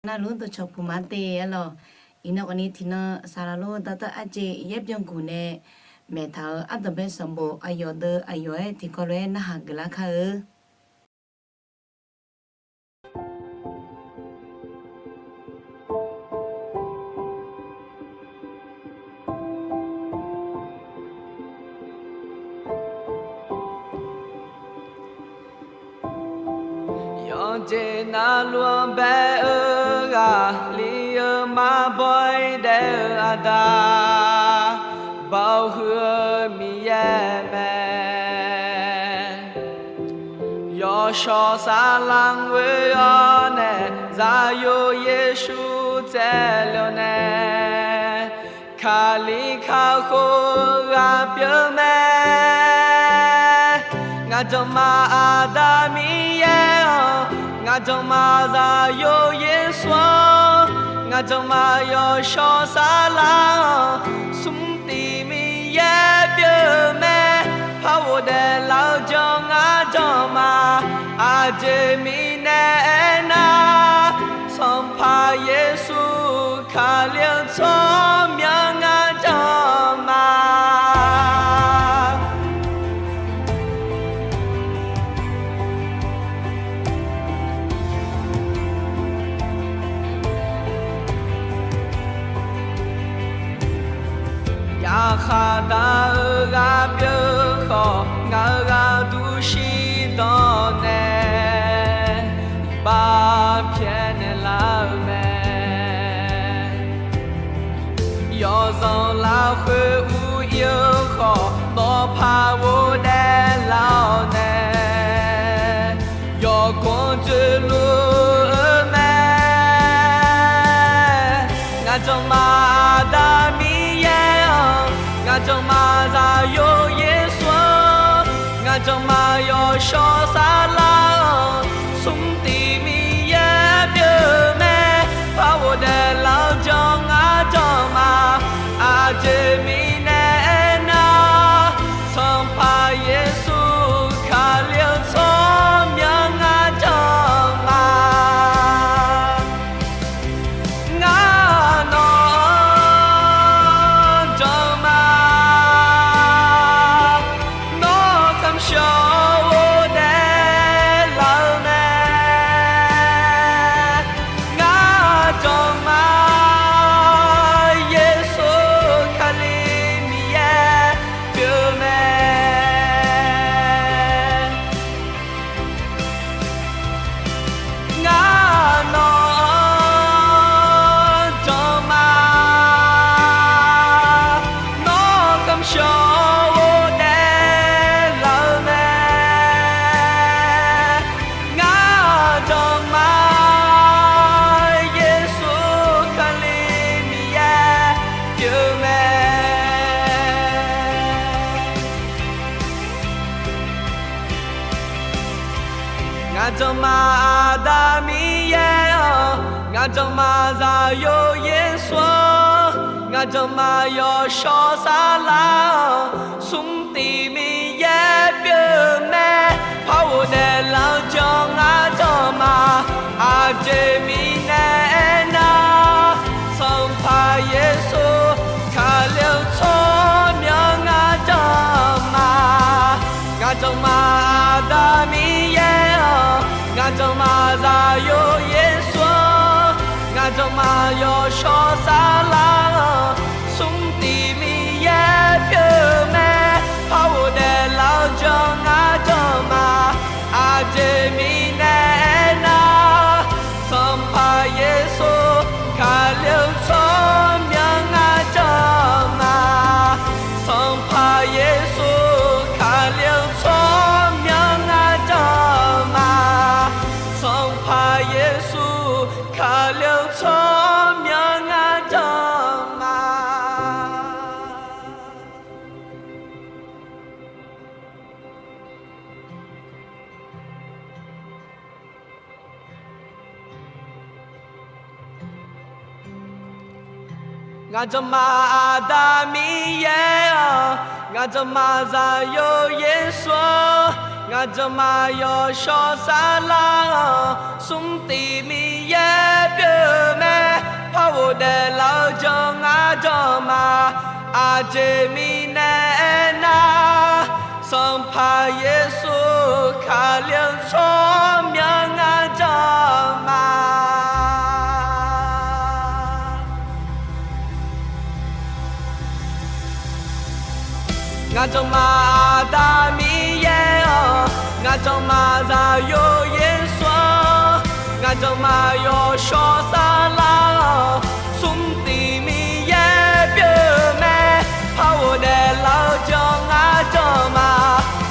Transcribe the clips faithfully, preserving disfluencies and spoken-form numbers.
navluf dawqcawq puq ma te-a lawq. Iqnan khawfni tiqnan saqlaq lor dawrtawv arjeq yaer byanguq nae maeqtaq-euq ardanqbae sanqbof aqyawf deuv aqyawf-aer tiqkawv lof-aer narhaq geuflar kar-eu. Yawqjeq navluf-anr bae-eu ghaqli-eu maqbaw-ir daef-eu aqda, baoq huiq-eu Miqyaer mae. Yawshawr saflar-anr ghoe-awr nae, Zaqyo Yeqsur tsaevle-awr nae, Kali kakhof-eu ghaq pyeuf mae. Ngaq janrma Aqda Miqyaer-awq, ngaq janrma Zaqyo Yeqsur-awr, ngaq janrma Yawshawr saflar-awq, smrtiq Miqyaer pyeuf mae. Par ghofdaef laf-eu janr ngaq janrma, aqjeq mirnae aernar, Sanqpaq Yeqsur Kali-eu tsawrmyanr ngaq janrma. Yaqkhaq daq-eu ghaq pyeuf khawf, ngaq-euq ghaq dur shirdan nae iqbax pyaeqnaeq lar-eu mae. Yawzanq lafkhoer ur ir-eu khawf, nawqpaq ghofdaef lar-awr nae yawqganr dzoeqluf-eu mae. Ngaq janrma Aqda Miqyaer-awq, ngaq janrma Zaqyo Yeqsur-awr, ngaq janrma Yawshawr saflar-awq, smrtiq Miqyaer pyeuf mae. Par ghofdaef laf-eu janr ngaq janrma, aqjeq mirnae aernar, Sanqpaq Yeqsur Kali-eu tsawrmyanr ngaq janrma. Ngar nawq-anr janrma, nawr kamq shawq ghofdaef laf-eu mae. Ngar janrma, Yeqsur Kali Miqyaer pyeuf mae. Ngar nawq-anr janrma, nawr kamq shawq ghofdaef laf-eu mae. Ngar janrma, Yeqsur Kali Miqyaer pyeuf mae. Ngaq janrma Aqda Miqyaer-awq, ngaq janrma Zaqyo Yeqsur-awr, ngaq janrma Yawshawr saflar-awq, smrtiq Miqyaer pyeuf mae. Par ghofdaef laf-eu janr ngaq janrma, aqjeq mirnae aernar, Sanqpaq Yeqsur Kali-eu tsawrmyanr ngaq janrma. Ngaq janrma Aqda Miqyaer-awq, ngaq janrma Zaqyo Yeqsur-awr, ngaq janrma Yawshawr saflar-awq, smrtiq Miqyaer pyeuf mae. Par ghofdaef laf-eu janr ngaq janrma, aqjeq mirnae aernar, Sanqpaq Yeqsur Kali-eu tsawrmyanr ngaq janrma. Sanqpaq Yeqsur Kali-eu tsawrmyanr ngaq janrma. Sanqpaq Yeqsur Kali-eu tsawrmyanr ngaq janrma. Ngaq janrma Aqda Miqyaer-awq, ngaq janrma Zaqyo Yeqsur-awr, Ngaq janrma yawshawr saflar-awq, smrtiv Miqyaer pyeuf-eu mae. Par ghofdaef laf-eu jeq ngar janrma, aqjeq mirnae aernar, Sanqpaq Yeqsur Kali-eu tsawrmyanr ngar janrma. Ngaq janrma Aqda Miqyaer-awq, ngaq janrma Zaqyo Yeqsur-anr, ngaq janrma yawshawr saflar-awq, smrtiv Miqyaer pyeuf-eu mae. Par ghofdaef laf-eu jeq ngar janrma,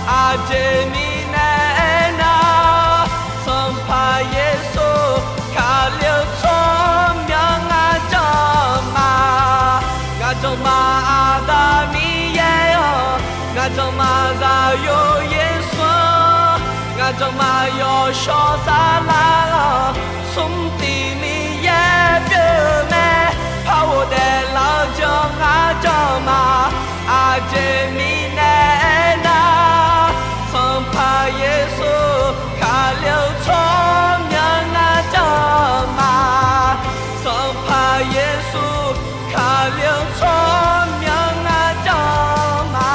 aqjeq mirnae aernar, Sanqpaq Yeqsur Kali-eu tsawrmyanr ngar janrma. Ngaq janrma Aqda Miqyaer-awq, ngaq janrma Zaqyo Yeqsur-anr, ngaq janrma yawshawr saflar-awq, smrtiv Miqyaer pyeuf-eu mae. Par ghofdaef laf-eu jeq ngar janrma, aqjeq mirnae aernar, Sanqpaq Yeqsur Kali-eu tsawrmyanr ngar janrma. Sanqpaq Yeqsur Kali-eu tsawrmyanr ngar janrma.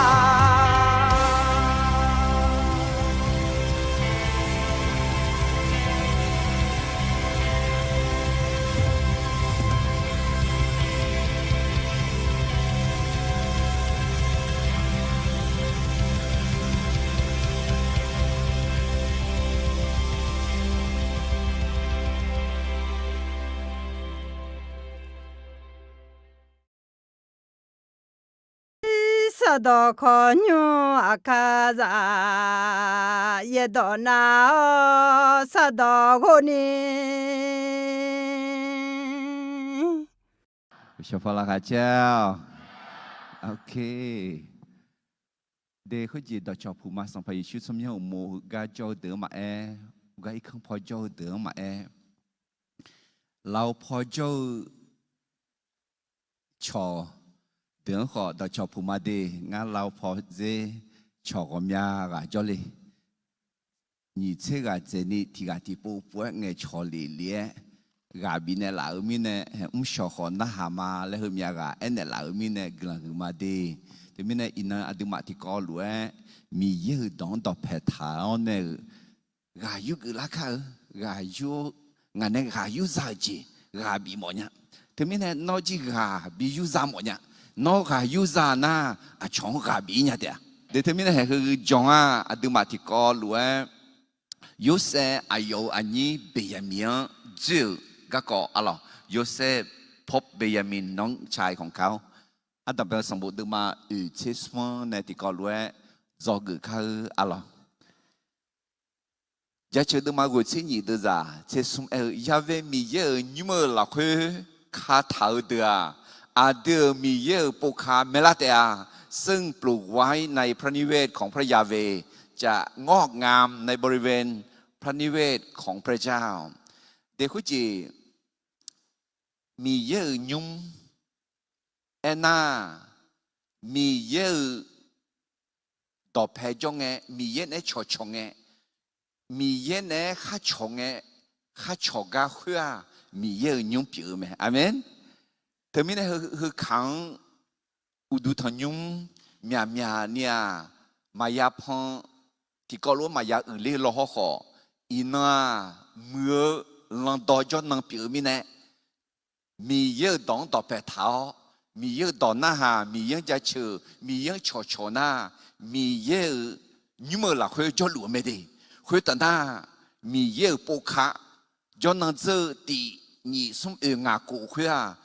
Sardawq kawqnymr aqkar za, yaerdawq nar-awr sardawq ghov ni. Shawqpar lar khacaer-awq. De khoerjeq dawqcawq puq ma Sanqpaq Yeqsur tsawrmyanr uqmov heugar jawr-eu deuq-anr maqaer, heugar irkanr paw jawr-eu deuq-anr maqaer, laf-eu paw jawr-eu cawq deuq-anr khawf dawqcawq puq ma de. Ngar laf-eu paw dzer cawq ghawqmya ghaq jawr le. Nyiq tser ghaq dzaeqni tiq ghaq tiqpov pov-aer ngaeqcawq lef lef-aer ghaq bifnaeq laf-euq mirnae, mr shawq khawf narhaq ma laer heumyav ghaq aernaeq laf-euq mirnae guiqlanq huiq ma de. Teumirnae iqnan aqduimaf tiqkawv lof-aer Miqyaer-euq dawq-anr dawqpae taq-awr nae-euq ghaq yurgeuf lar kar-eu, ghaq yur, ngaq nae ghaq yurza-euq jeq ghaq bif mawf nya. Teumirnae nawr jir ghaq bi yurza mawf nya. Nawr ghaq yurza nar, aqcawq-anr ghaq bif-ir nya taef-a. De teumirnae haeq heu jawq-a, aqduimaf tiqkawv lof-aer Yorsaev aqyawf-euq aqnyir Beqyaqmiq-anr dzoer-euq garkawv arlawq. Yorsaev, Pope Benjamin Nunn Chai Kongkau, ardanqbae-eu sanqbof deuvma oeq tser smr-anr nae tiqkawv lof-aer dzawgeuf kar-eu arlawq. Jaceuq deuvma ghoeq tser nyiq deuvzaq tser smr aer-eu, Yahweh Miqyaer-euq nymr-eu lafkhoer kataq-eu deuq-aq, aqdui-euq Miqyaer-euq povka maeqlar taef-a. ซึ่งปลูกไว้ในพระนิเวศของพระยาเวห์ จะงอกงามในบริเวณพระนิเวศของพระเจ้า De khoerjeq Miqyaer-euq nymr aernar, Miqyaer-euq dawqpae jawr ngae, Miqyaer naeq-aer cawqcawq ngae, Miqyaer naeq-aer kharcawq ngae, kharcawq gar khoer-aq, Miqyaer-euq nymr pyeuf-eu mae. Aqmeq. Teumirnae heu, heu kaq-anr uqduq tanqnymr myaqmyaq ni-aq, maqya pan, tiqkawv lof-aer maqya uiqler law hawrkhawf, iqnan-aq, muiq-eu landawv jawrnan pyeuf-eu mirnae, Miqyaer-euq dawq-anr dawqpae taq-awr, Miqyaer-euq dawq narhaq, Miqyaer-anr jaceuq, Miqyaer-anr cawqcawq nar, Miqyaer-euq nymr-eu lafkhoer jawrluf-eu mae de. Khoertaf nar, Miqyaer-euq povka jawrnan dzeur-eu tif, nyiq, smr, oeq, ngaq, kof khoer-aq,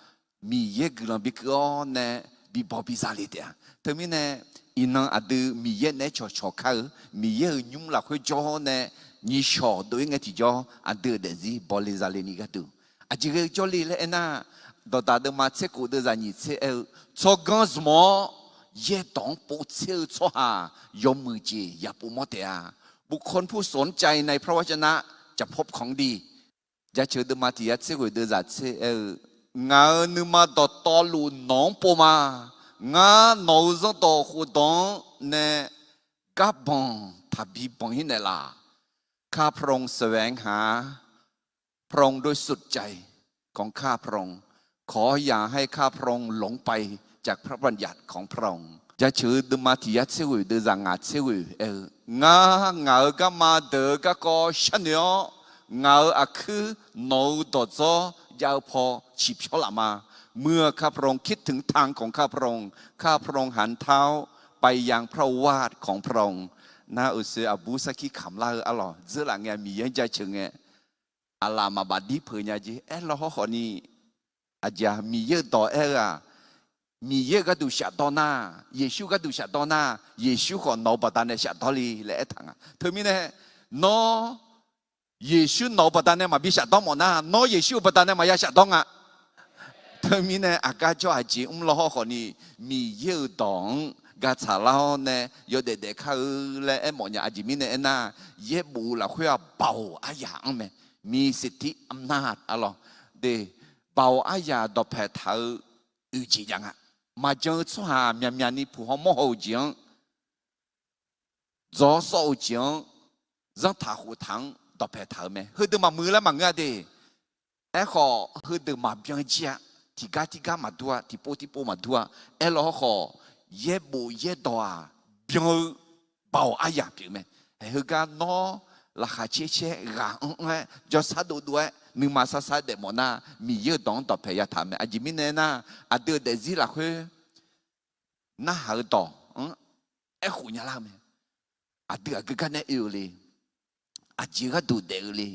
Miqyaer guiqlanq bikeuv-awr nae bibaw biza le taef-a. Teumirnae, iqnan aqdui Miqyaer naeq-aer cawqcawq kar-eu, Miqyaer-euq nymr lafkhoer jawr-awr nae, nyiqshawq dov-ir ngae tiqjawr aqdui-euq daefzir bawle zale ni gharduq, aqjeq ghae jawrle laer aernar, dawqdaq deuvma tser kof deuvzaq nyiq tser aer-eu, tsawrganr zmq-awr yaerdawq-anr povtser-eu tsawrhaq yawmuiq jeq yaqpov mawr taef-a. บุคคลผู้สนใจในพระวจนะจะพบของดี Jaceuq deuvma tiq yar tser ghoeq deuvzaq tser aer-eu, Ngaq-euq nuima dawqtawvluf nawq-anr pov ma. Ngar nawq-euq zanrdawq khofdawq-anr nae garbanq taqbi banq-ir naeqlaf. ข้าพระองค์แสวงหาพระองค์ด้วยสุดใจของข้าพระองค์ ขออย่าให้ข้าพระองค์หลงไปจากพระบัญญัติของพระองค์ Jaceuq-eu deuvma tiq yar tser ghoeq deuvzaq ngaq tser ghoeq aer-eu, Ngar, ngaq-euq garma deuq-eu garkawv sharnoeq-awr, ngaq-euq aqkuir nawq-euq dawqdzawr jav-eu paw ciqpyawr laf ma. เมื่อข้าพระองค์คิดถึงทางของข้าพระองค์ ข้าพระองค์หันเท้าไปยังพระโอวาทของพระองค์ Nar uqshoe aqbur sarkir kamq lar-eu arlawq dzeurlaf ngae, Miqyaer-anr jaceuq ngae, aqlaf maqbaf dir peuq nya jeq aerlaw hawrkhawf ni, aqjeq-aq Miqyaer-euq dawq aer-eu-aq, Miqyaer-euq gharduq shafdawr nar, Yeqsur gharduq shafdawr nar, Yeqsur khawf nawq-eu baqdanae shafdawr le laer aertaq nga. Teumirnae, nawr Yeqsur nawq-eu baqdanae maqbi shafdawr mawf nar, nawr Yeqsur-euq baqdanae maqya shafdawr nga. Teumirnae aqgar jawr aqjeq mr law hawrkhawf ni, Miqyaer-euq dawq-anr gaq tsaqlar-awr nae yawdaef daef kar-eu laer aermawf nya. Aqjeq mirnae aernar, yaerbof lafkhoer-aq baoq aryaq anr mae, มีสิทธิอำนาจ arlawq de, baoq aryaq dawqpaeq taq-eu oeq jeq jav nga. Maqjan-eu tsawrhaq myaqmyaq ni puq haw mawr haw-euq jeq-anr, dzaw-awr sawr-eu jeq-anr, zanrtaq khoftaq-anr dawqpaeq taq-euq mae. Heudeuq maqmuiq laer maqngeur-a de. Aerkhawf heudeuq maqbyan jir-a. Tiqgar tirgar maqdur-a, tiqpov tiqpov maqdur-a. Aerlaw hawrkhawf, yaerbof yaerdawq-aq byan-eu baoq aryaq pyeuf mae. Heugar nawr laqkhaq caer caer ghaq anr anr-aer jawrsar dovdov-aer nuima sarsar daefmawf nar, Miqyaer-euq dawq-anr dawqpaeq yataq mae. Aqjeq mirnae aernar, aqdui-euq daefzir lafkhoer narhaq-eu dawq-anr aerkhof nya lar-eu mae. Aqdui aqgeu gar nae oe-eu le, aqjeq gharduq daef-eu le,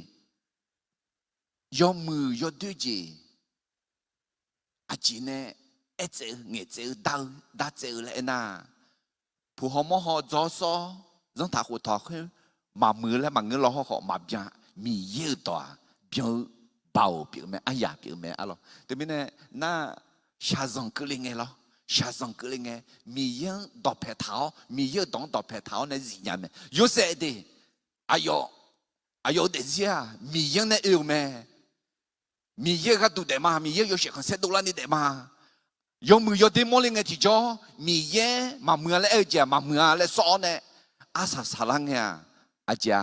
yawmuiq yawdoer jeq aqjeq nae aertsaev-eu ngaeqtsaev-eu dar-eu dartsaev-eu laer aernar, puq haw mawr haw dzaw-awr sawr-awr zanrtaq khoftaq khoer maqmuiq laer maqngeur law hawrkhawf maqbyan. Miqyaer-euq dawq-aq byan-eu baoq pyeuf mae, aryaq pyeuf mae arlawq. Teumirnae nar, shaqzanq keuvle ngae lawr, shaqzanq keuvle ngae, Miqyaer-anr dawqpaeq taq-awr, Miqyaer-euq dawq-anr dawqpaeq taq-awr nae zifnya mae. Yorsaev de, aqyawf, aqyawf-euq daefzir-aq Miqyaer-anr nae oe-euq mae. Miqyaer-euq gharduq daef ma, Miqyaer-euq yawshaef khanqsaer dovlar ni daef ma. Yawmuiq yawdoer mawrle ngae tiqjawr, Miqyaer maqmuiq-a laer aer-eu jeq-aq maqmuiq-a laer sawr-awr nae, arsaq saqlar ngae-aq, aqjeq-a,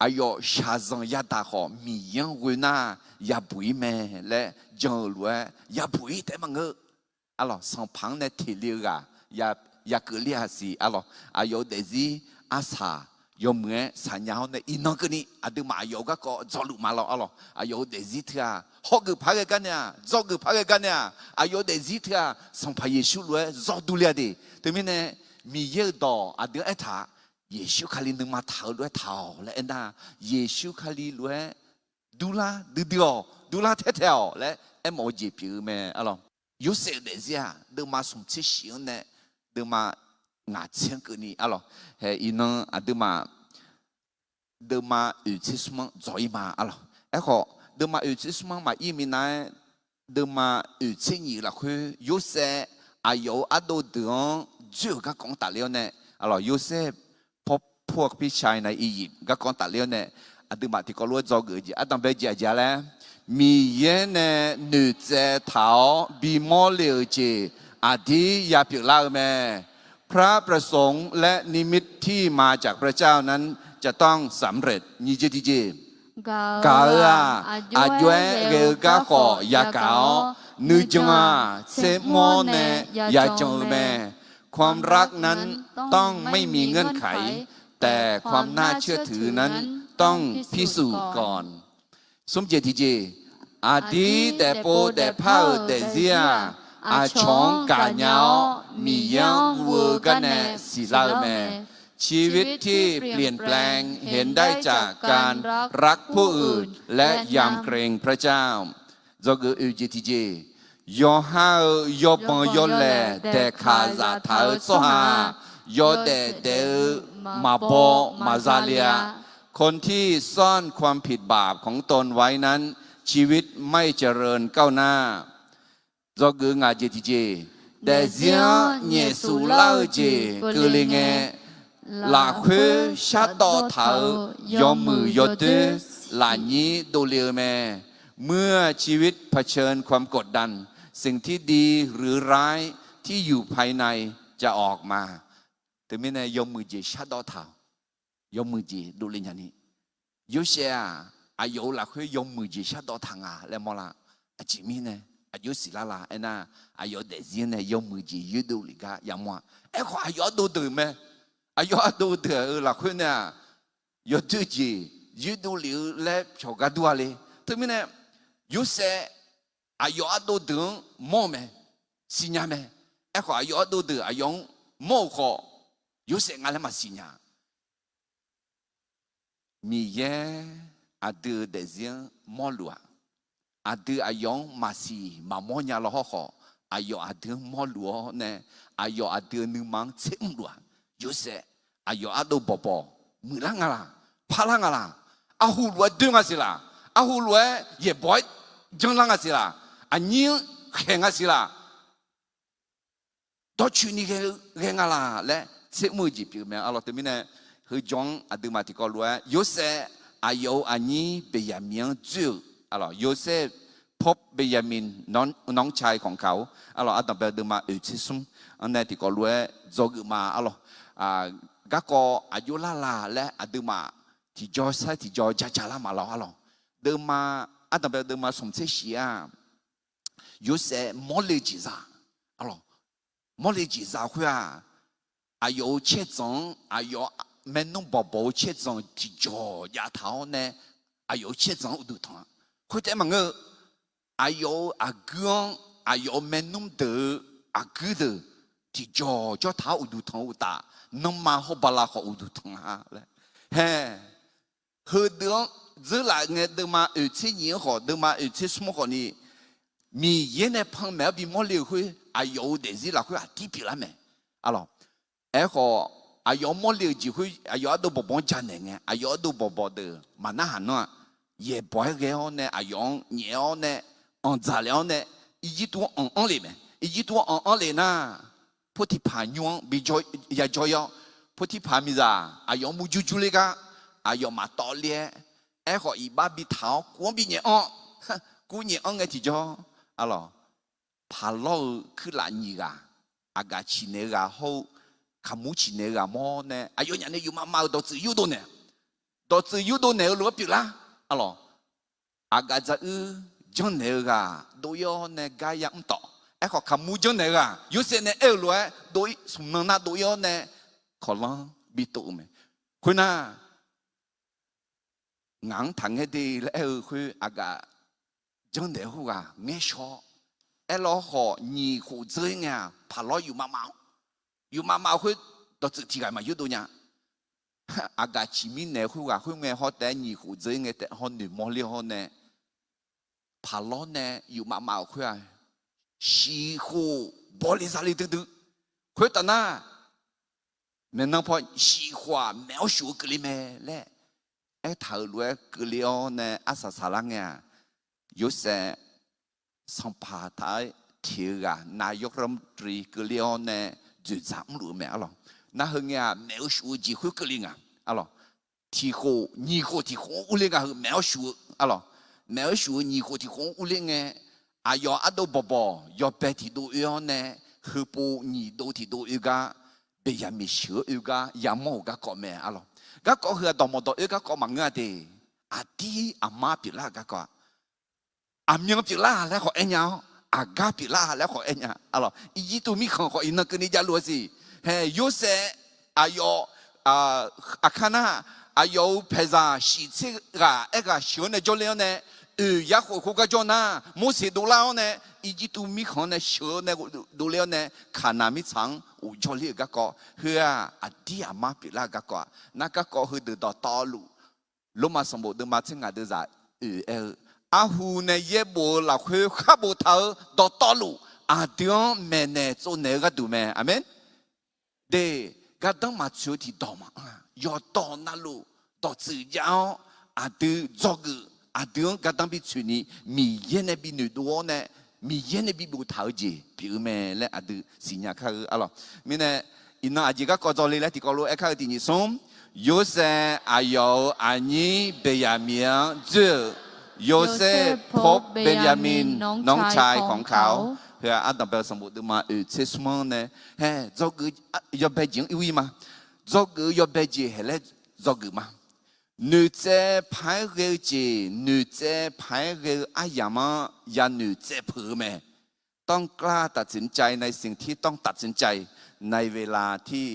aqyawf shaqzanq yadaq khawf Miqyaer-anr ghoe nar yabuq-ir mae laer jan-eu lof-aer yabuq-ir taef-aer maqngeur. Arlawq, sanqpaq-anr nae teq le-eu ghaq ya, ya keuv ler-a siq arlawq. Aqyawf-euq daefzir arsaq yawmuiq-aer saqnya-awr nae iqnan keuvni aqduimaf aqyawf-euq garkawv dzawluf ma lawr arlawq. Aqyawf-euq daefzir teu-aq hawgeuf par ghae gar nae-aq, dzawgeuf par ghae gar nae-aq, aqyawf-euq daefzir teu-aq Sanqpaq Yeqsur lof-aer zawr durler-a de. Teumirnae Miqyaer-euq dawq aqdui-anr aertaq-aq, Yeqsur Kali nuima taq-eu lof-aer taq-awq laer aernar, Yeqsur Kali lof-aer durlar duidui-awq, durlar taer tae-awq laer aermawf-eu jeq pyeuf-eu mae arlawq. Yorsaev-euq daefzir-aq deuvma smq tser shif-anr nae deuvma ngaq tser-anr keuvni arlawq. Hae iqnan aqduimaf deuvma oeq tser smr-anr dzawq-ir ma arlawq. Aerkhawf deuvma oeq tser smr-anr maqir minav-aer, deuvma oeq tser nyiq lafkhoer Yorsaev aqyawf-euq ardov deuq-anr dzoer-euq garkawv-anr tafler-awr nae arlawq, Yorsaev paw pur-eu pirshai nae Iqyif garkawv-anr tafler-awr nae, aqduimaf tiqkawv lof-aer dzawgeuf-eu jeq ardanqbae jeq aqjeq-a laer, Miqyaer nae noeqtsaev taq-awr bimawr le-euq jeq aqdir ya pyeuflar-eu mae. พระประสงค์และนิมิตที่มาจากพระเจ้านั้นจะต้องสำเร็จ nyiq jeq tiqjeq. Gaq-euq-aq, aqjox-aer ghae-eu garkhawf yagaq-awr, nuijan-aq tsermawr nae yajan-eu mae. ความรักนั้นต้องไม่มีเงื่อนไข แต่ความน่าเชื่อถือนั้นต้องพิสูจน์ก่อน smr jeq tiqjeq. Aqdir daefpov daefpar-euq daefzir-aq, aqcawq-anr gaqnya-awr Miqyaer-anr guv-eu gar nae siqlar-eu mae. ชีวิตที่เปลี่ยนแปลงเห็นได้จากการรักผู้อื่นและยำเกรงพระเจ้า Dzawgeuf oeq jeq tiqjeq. Yawqha-euq yawbanq yawlaeq daeqkaq zaftaq-eu tsawrhaq-aq, yawdaef daef-eu maqbaw maqza le-a. คนที่ซ่อนความผิดบาปของตนไว้นั้น ชีวิตไม่เจริญก้าวหน้า Dzawgeuf ngaq jeq tiqjeq. Daefzir-anr nyaefsuf lar-eu jeq keuvle ngae, lafkhoer shardawv taq-eu yawmuiq yawdoer lafnyir dovle-eu mae. เมื่อชีวิตเผชิญความกดดัน สิ่งที่ดีหรือร้ายที่อยู่ภายในจะออกมา Teumirnae yawmuiq jeq shardawv taq-awq. yawmuiq jeq dovle nyani. Yorsaev-aq, aqyawf-euq lafkhoer yawmuiq jeq shardawv taq nga laer mawrlar. Aqjeq mirnae aqjox siqlar la aernar, aqyawf-euq daefzir nae yawmuiq jeq yoerdov lef gar yamawr-a. Aerkhawf aqyawf ardov deuq mae. Aqyawf ardov deuq-euq lafkhoer nae-aq, yawdoer jeq yoerdov lef-eu laer pyawq gar dur-a le. Teumirnae, Yorsaev aqyawf ardov deuq-anr mawr-eu mae, siqnya mae. Aerkhawf aqyawf ardov deuq aqyawf-anr mawr-euq khawf, Yorsaev nga laer maqsiq nya. Miqyaer aqdui-euq daefzir-anr mawrluf-aq, aqdui aqyawf-anr maqsiq maqmawr nya law hawrkhawf, aqyawf aqdui-anr mawrluf-awr nae, aqyawf aqdui-euq nuima-anr tsermr luf-aq, Yorsaev aqyawf ardov bawqbawq muiqlar nga laq, parlar nga laq, arhu lof-aer doer nga siq laq, arhu lof-aer yaeqbawq-aer janrlar nga siq laq, aqnyir-anr khaeq nga siq laq, dawrcoeni ghae-eu ghae nga laq laer tsermr-eu jeq pyeuf-eu mae. Arlawq teumirnae, heujawr-anr aqduimaf tiqkawv lof-aer Yorsaev aqyawf-euq aqnyir Beqyaqmiq-anr dzoer-euq, arlawq Yorsaev พบ Benjamin น้องชายของเขา arlawq ardanqbae-eu deuvma oeqtser smr-anr nae tiqkawv lof-aer dzawgeuf ma arlawq. Garkawv aqjox lar la laer aqduimaf tiqjawr sair tiqjawr jaja lar ma lawr arlawq. Deuvma, ardanqbae-eu deuvma smq tser shif-aq, Yorsaev mawrle jeq za, arlawq, mawrle jeq za khoer-aq, aqyawf-euq caerdzanq-anr aqyawf maernmr bawqbawq-eu caerdzanq tiqjawq jav taq-awr nae, aqyawf-euq caerdzanq-anr uqduq tanq-a. Khoertaef maqngeur-eu, aqyawf-euq aqguir-anr aqyawf-euq maernmr deuq-eu aqguir deuq tiqjawq jawr taq-awr uqduq tanq-eu uqtaf, nanrma hawr bala khawf uqduq tanq-a laer. Hae, heudeuq-anr dzeurlaf ngae deuvma oeqtser nyiq-anr khawf deuvma oeqtser smr-anr khawfni, Miqyaer nae panmaeq-awr bimawr le-euq khoer aqyawf-euq daefzir lafkhoer aqdir pyeuflar mae. Arlawq, aerkhawf aqyawf-anr mawrle-euq jeq khoer aqyawf ardov bawqbawq-anr janaeq ngae aqyawf ardov bawqbawq deuq maqnarhaq nanr-aq, yaeqbawq-aer ghae-awr nae aqyawf-anr nyaef-awr nae anqdzaq lef-awr nae, Irjirtuv-anr anq-anr lef mae. Irjirtuv-anr anq-anr lef nar, Potiqpaq nymr-anr bi yajawr ir-awr, Potiqpaq miqzaq aqyawf-anr murjur jur ler gar aqyawf maqtawv ler-aer, aerkhawf iqbax bitaq-awr kuv-anr binyaef anr, kuv nyaef anr ngae tiqjawr, arlawq, Paqlawr-euq kuirlaf nyiq ghaq, aqgaf ciqnaeq-eu ghaq hawr-eu kaqmur ciqnaeq-eu ghaq mawr nae aqyawfnyaf nae yufmaf maf-euq dawqtsuif yurdov naeq, dawqtsuif yurdov naeq-eu lof-aer pyeuflar, arlawq, aqgaf dzaruir janrnaeq-eu ghaq dov ir-awr nae gar ya mr tawf. Aerkhawf kaqmur janrnaeq-eu ghaq Yorsaev nae aer-eu lof-aer dov ir, smq nan nar dov ir-awr nae kawqlanr bitov-eu mae. Khoernar, ngaq-anr taqngaer de laer aer-eu khoer aqgaf janrnaeq-eu khoerghaq ngaer shaw-awr, aerlawr khawf nyiq khof dzeur ir ngae-aq Paqlawr yufmaf maf-awr, yufmaf maf-eu khoer dawqtsuif tiq ghaq maqyurdov nya. Aqgaf ciqmir naeq-eu khoerghaq khoerngae hawr taef-aer nyiq khof dzeur ir ngae taef hawr noeqmawr ler-awr nae, Paqlawr nae yufmaf maf-euq khoer-aq, shiq khof bawle zale duidui. Khoertaf nar, maeqnan paw shiq khof-aq maeq-awr shuf-eu keuvle mae laer aertaq-euq lof-aer keuvle-awr nae arsaq saqlar ngae-aq, Yorsaev sanqpaq taq-aer teq-eu ghaq นายกรัฐมนตรี keuvle-awr nae dzoeqdzaq mrluf-eu mae arlawq. Nar heu ngae-aq maeq-eu shuf-eu jeq khoer keuvle nga arlawq. Tiq khof nyiq khof tiq khof-anr urler nga heu maeq-awr shuf-eu arlawq. Maeq-awr shuf-eu nyiq khof tiq khof-anr urler ngae, aqyawf ardov bawqbawq yawbae tiqdov oe-awr nae, heupov nyiq dov tiqdov oe gar, Beqyaqmiq sheuq-eu oe gar yamawr-euq garkawv mae arlawq. Garkawv heu-aq dawqmawq dawq oe garkawv maqngeur-a de. Aqdir aqmar pyeuflar-euq garkawv-aq, aqmyan pyeuflar laer khawf aer nya-awr, aqgar pyeuflar laer khawf aer nya arlawq. Irjirtuv mirkhanq khawf iqnan keuvni javluf-a siq. Hae, Yorsaev aqyawf aqkar nar, aqyawf-euq paeqzaq shiq tser ghaq aerghaq sheuq-awr nae jawrler-awr nae, oeq yarkhof khoergar jawr nar Morseq dovlar-awr nae, Irjirtuv mirkhanq-anr nae sheuq-awr nae dovler-awr nae, Kaqnaq mirtsaq-anr of jawrler-euq garkawv heu-aq aqdir aqmar pyeuflar-euq garkawv-aq, nar garkawv heudeuq dawqtawvluf Lormav sanqbof deuvma tser ngaq deuvzaq oeq aer-eu, arhu nae yaerbof-eu lafkhoer khar boftaq-eu dawqtawvluf aqdui-anr maeqnaeq tsovnaeq-eu gharduq mae. Aqmeq. De, gardanr maqtsoeq-eu tiqdawq maqanr-a. Yawqdawq navluf dawqtsuif jav-awr aqdui dzawgeuf, aqdui-anr gardanr bitsoeqni Miqyaer nae binoeqdov-awr nae, Miqyaer nae biboftaq-eu jeq pyeuf-eu mae laer aqdui siqnya kar-eu arlawq. Mirnae, iqnan aqjeq garkawv dzawle laer tiqkawv lof-aer kar-eu tiq nyiq smr, Yorsaev aqyawf-euq aqnyir Beqyaqmiq-anr dzoer-euq, โยเซฟพบเบนยามิน น้องชายของเขา Heu-aq ardanqbae-eu sanqbof deuvma oeq tser smr-anr nae, hae, dzawgeuf yawbae jeq-anr ir-ir ma. Dzawgeuf-eu yawbae jeq haeq laer dzawgeuf ma. Noeqtsaev paq-aer ghae-eu jeq, noeqtsaev paq-aer ghae-eu aryamq-anr yanoeq tsaev peuq-eu mae. ต้องกล้าตัดสินใจในสิ่งที่ต้องตัดสินใจ ในเวลาที่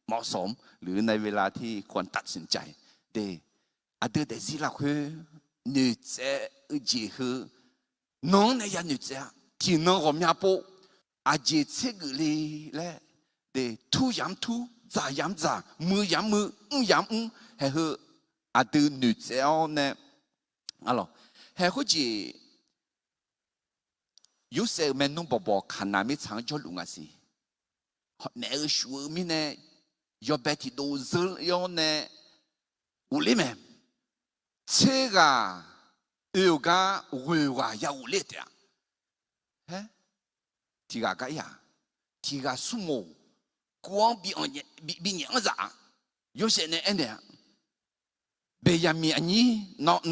เหมาะสม หรือในเวลาที่ควรตัดสินใจ de. Aqdui daefzir lafkhoer noeqtsaev-eu jeq heu, nan-anr nae yanoeq tsaev-a. Tiqnan ghawqmya pov, aqjeq tsergeuf le laer, de, tur yamq mr tur, dzaq yamq mr dzaq, muiq yamq mr muiq, mr yamq mr mr, haeq heu aqdui noeqtsaev-awr nae, a lawq, haeq khoerjeq Yorsaev-euq maernmr bawqbawq Kaqnaq mirtsaq-anr jawrluf nga siq. Maef-eu shuf-eu mirnae, yawbae tiqdov zeur-awr nae ghofler mae. Tser ghaq oe-euq gar ghoeq ghaq ya ghofler taef-a. Aer, tiq ghaq gar ir-aq, tiq ghaq smrmoq kuv-anr bi nyaef-anr zaf-a. Yorsaev nae aernaeq-a, Beqyaqmiq aqnyir,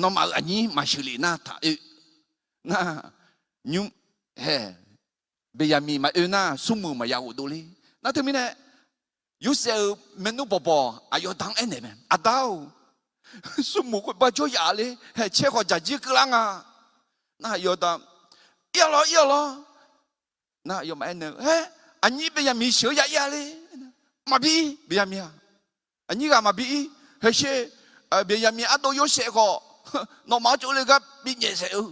nawmaf-euq aqnyir maqsheuq lef nar taq oe. Nar, nymr, hae, Beqyaqmiq maqoe nar smrmuiq maqya ghofdov ler. Nar teumirnae, Yorsaev-euq maernmr bawqbawq aqyawf da-anr aernaeq mae, Aqda-or, smrmuiq khoerbar jawr yaf ler, hae, caer khawf dzaqjir keuvlar nga. Nar aqyawf da, Ir-awq lawr, ir-awq lawr. Nar aqyawfmaf aernaeq-eu, Haer, aqnyir Beqyaqmiq sheuq-eu ya ir-a ler. Maqbi ir, Beqyaqmiq-aq. Aqnyir ghaq maqbi ir. Haeqsher, Beqyaqmiq ardov Yorsaev khawf, nawmaf-anr tsovle gar bi nyaef saef-eu,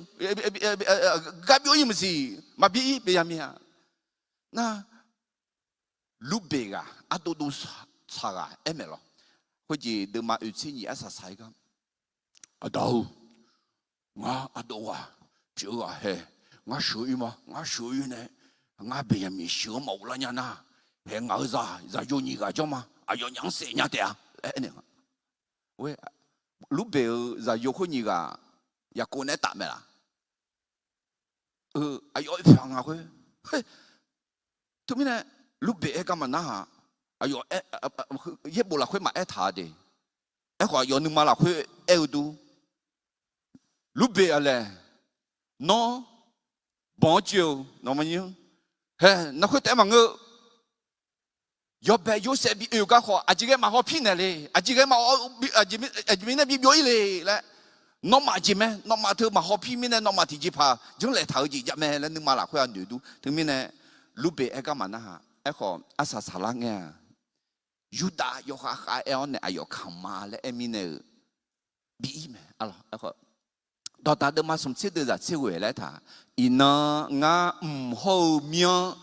gar byov ir maqsiq. Maqbi ir, Beqyaqmiq-aq. Nar, Lurbeq ghaq ardov dov tsaq ghaq aer maeq lawq. Khoerjeq deuvma oeq tser nyiq arsaq saq-ir gar, Aqda-or, ngar ardov ghaq pyeuf-eu ghaq hae, ngar sheuq-ir ma, ngar sheuq-ir nae, ngar Beqyaqmiq sheuq-anr maqghoflar nya nar, hae, ngaq-euq zaq zaqyo nyiq ghaq jawr ma, aqyawfnyaf-anr saef nya taef-a laer aernaeq nga. Lurbeq-euq zaqyo khoer nyiq ghaq Yaqkov nae aertaf mae laf? Aqyawf oe pyaq nga khoer. Teumirnae, Lurbeq aer gar maqnar-aq, aqyawf, yaerbof lafkhoer maqaer taq-a de. Aerkhawf aqyawf nuima lafkhoer aer-eu dur, Lurbeq-aq laer, nawr banq-anr joe-eu nawmaf nymr, hae, nar khoer taef-aer maqngeur-eu, yawbae Yorsaev bi oe-eu gar khawf aqjeq ghae maqhaw pir naeq le, aqjeq ghae ma, aqjeq mirnae bi byov-ir le laer, nawmaf jeq mae, nawmaf teu maqhaw pir mirnae nawmaf tiqjeqpaq janrlaeq taq-eu jeq jav mae laer nuima lafkhoer-aq noeq dur. Teumirnae, Lurbeq aer gar maqnar-aq, aerkhawf arsaq saqlar ngae-aq, Yurdav yawkhav khav aer-awr nae aqyawf kamq ma laer aer mirnae-euq bi ir mae. Dawqdaq deuvma smq tser deuv zaq tser ghoeq laer taq, Iqnan ngar mq hawr-eu myanr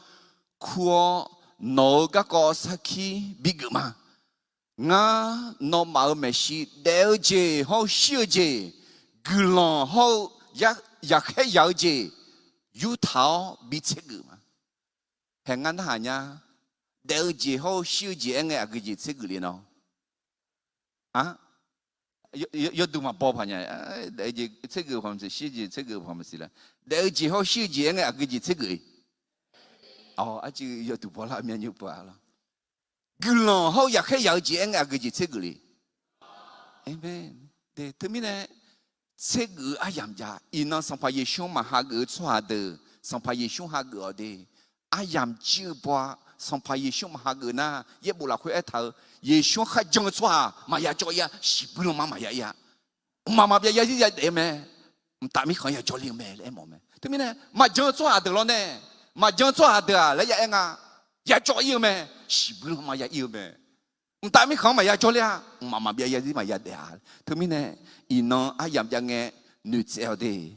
kur-awr, nawq-euq garkawv sarkir bigeuf ma. Ngar nawmaf-euq maeqshi daef-eu jeq hawr-eu shir-eu jeq, guiqlanq hawr-eu yaqkhaer yaq-eu jeq yurtaq-awr bi tsergeuf ma. Hae, ngar narhaq nya, daef-eu jeq hawr-eu shir-eu jeq aer ngae aqgeu jeq tsergeuf le nawr? Yawduq maqbaw paq nya. Daef-eu jeq tsergeuf paq maqsiq, shir-eu jeq tsergeuf paq maqsiq laer, daef-eu jeq hawr-eu shir-eu jeq aer ngae aqgeu jeq tsergeuf-ir? Arciv yawduq bawlar myanr nymr pov-a lawr. Guiqlanq hawr-eu yaqkhaer yaq-eu jeq aer ngae aqgeu jeq tsergeuf le? Aqmeq. Teumirnae, tsergeuf-eu aryamq jav. Iqnan Sanqpaq Yeqsur-anr maqhageuf-eu tsawrhaq deuq Sanqpaq Yeqsur hageuf-awq de. Aryamq jir-eu baw-a. Sanqpaq Yeqsur maqhageuf nar yaerbof lafkhoer aertaq-eu, Yeqsur-anr kharjan-eu tsawrhaq maqya cawv-ir-a. Shiqbuir lanma maqya ir-a. Mqmaq maqbyav yarzir yadaef-eu mae. Mqtav mirkhanq-anr ya jawrler-eu mae laer aermawf mae. Teumirnae maqjan-eu tsawrhaq deuq lawr nae, maqjan-eu tsawrhaq deuq-aq laer ya aer nga, ya cawv-ir-eu mae. Shiqbuir lanma ya ir-eu mae. Mqtav mirkhanq-anr maqya jawrler-a. Mqmaq maqbyav yarzir maqya daef-a. Teumirnae iqnan aryamq jav ngae noeqtsaev-awq de.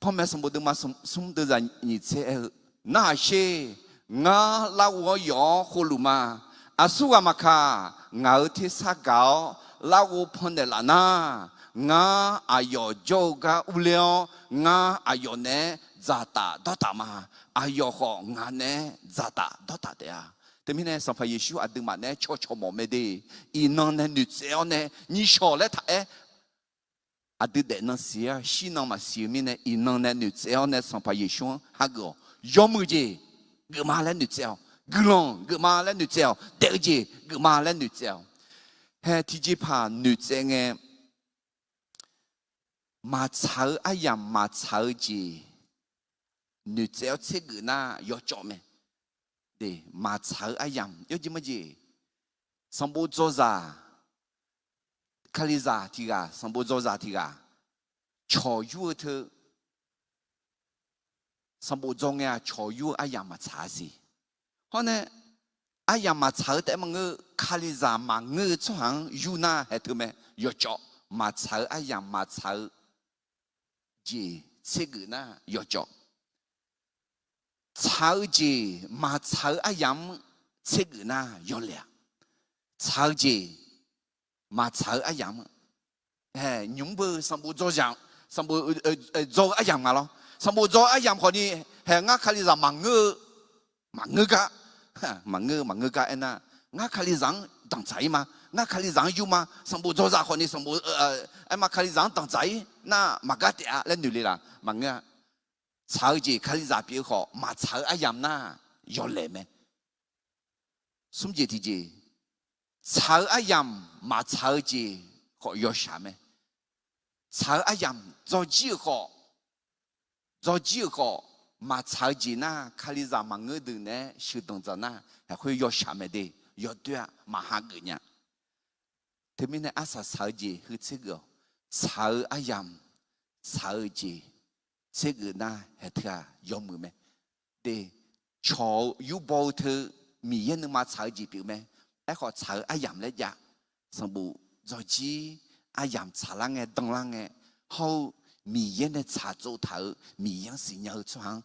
Panmaeq sanqbof deuvma smr deuv zaq nyiq tser aer-eu, Narhaq sher, ngar larghov-awr yawf-awr khovluf ma. Aqsurghaq maqkaq, ngaq-euq tersar gaq-awr larghov pannaeq laf nar, ngar aqyawf jawr-eu gar urler-awr, ngar aqyawf naeq-aer dzaqtaf dawrtaf ma. Aqyawf khawf ngaq naeq-aer dzaqtaf dawrtaf taef-a. Teumirnae Sanqpaq Yeqsur aqduimaf naeq-aer caw cawq mawf mae de. Iqnan nae noeqtsaev-awr nae nyiq shawq laer taq aer, aqdui daefnan siq-a, shirnan maqsiq-eu mirnae iqnan nae noeqtsaev-awr nae Sanqpaq Yeqsur-anr hageuf-awq. Yawmuiq jeq geufma laer noeqtsaev-awq. Guiqlanq geufma laer noeqtsaev-awq. Daef-eu jeq geufma laer noeqtsaev-awq. Hae, tiqjeqpaq noeqtsaev ngae, maqtsaq-eu aryamq maqtsaq-eu jeq noeqtsaev-awr tsergeuf nar yawcawv mae. Maqtsaq-eu aryamq yawjeq majeq, sanqbof dzawzaq Kalizaq tiq ghaq, sanqbof dzawzaq tiq ghaq, cawq yur-eu teu, sanqbof dzaw ngae-aq cawq yur-eu aryamq maqtsaq-a siq. Hawr nae, aryamq maqtsaq-eu taef maqngeur, Kalizaq maqngeur-eu tsawrhaq-anr yur nar haeq teu mae, yawcawv. Maqtsaq-eu aryamq maqtsaq-eu jeq tsergeuf nar yawcawv. Tsaq-eu jeq maqtsaq-eu aryamq-anr tsergeuf nar yawlaeq-a. Tsaq-eu jeq maqtsaq-eu aryamq-anr, hae, nymq-mr beu sanqbof dzaw, sanqbof dzaw-eu aryamq nga lawr. Sanqbof dzaw-eu aryamq khawfni, hae, ngar Kalizaq maqngeur-eu, maqngeur gar, maqngeur, maqngeur gar aernar, ngar Kalizaq-anr danqdzaq-ir ma, ngar Kalizaq-anr yur ma, sanqbof dzaw zaq khawfni sanqbof, aerma Kalizaq-anr danqdzaq-ir nar maqgar taef-a laer noeq le laf maqngeur-a. Tsaq-eu jeq Kalizaq pyeuf-eu khawf maqtsaq-eu aryamq nar yawlaeq mae. Smr jeq tiqjeq, tsaq-eu aryamq maqtsaq-eu jeq khawf yawshaq mae. Tsaq-eu aryamq dzawjir-euq khawf, dzawjir-euq khawf, maqtsaq-eu jeq nar Kalizaq maqngeur deuq naeq-aer sheuqdanq dzaq nar, haeq khoer yawshaq mae de, yawdoer-aq maqha geuf nya. Teumirnae arsaq saq-eu jeq heu tsergeuf-awq. Tsaq-eu aryamq, tsaq-eu jeq tsergeuf nar haeq teu-aq yawmuiq mae. De, cawq-eu yurbaw-eu teu Miqyaer nuima tsaq-eu jeq pyeuf mae. Aerkhawf tsaq-eu aryamq laer jav, sanqbof dzawjir aryamq tsaqlar ngae danlar ngae, hawr-eu Miqyaer nae tsaqtsov taq-euq Miqyaer-anr siqnya-eu tsawrhaq-anr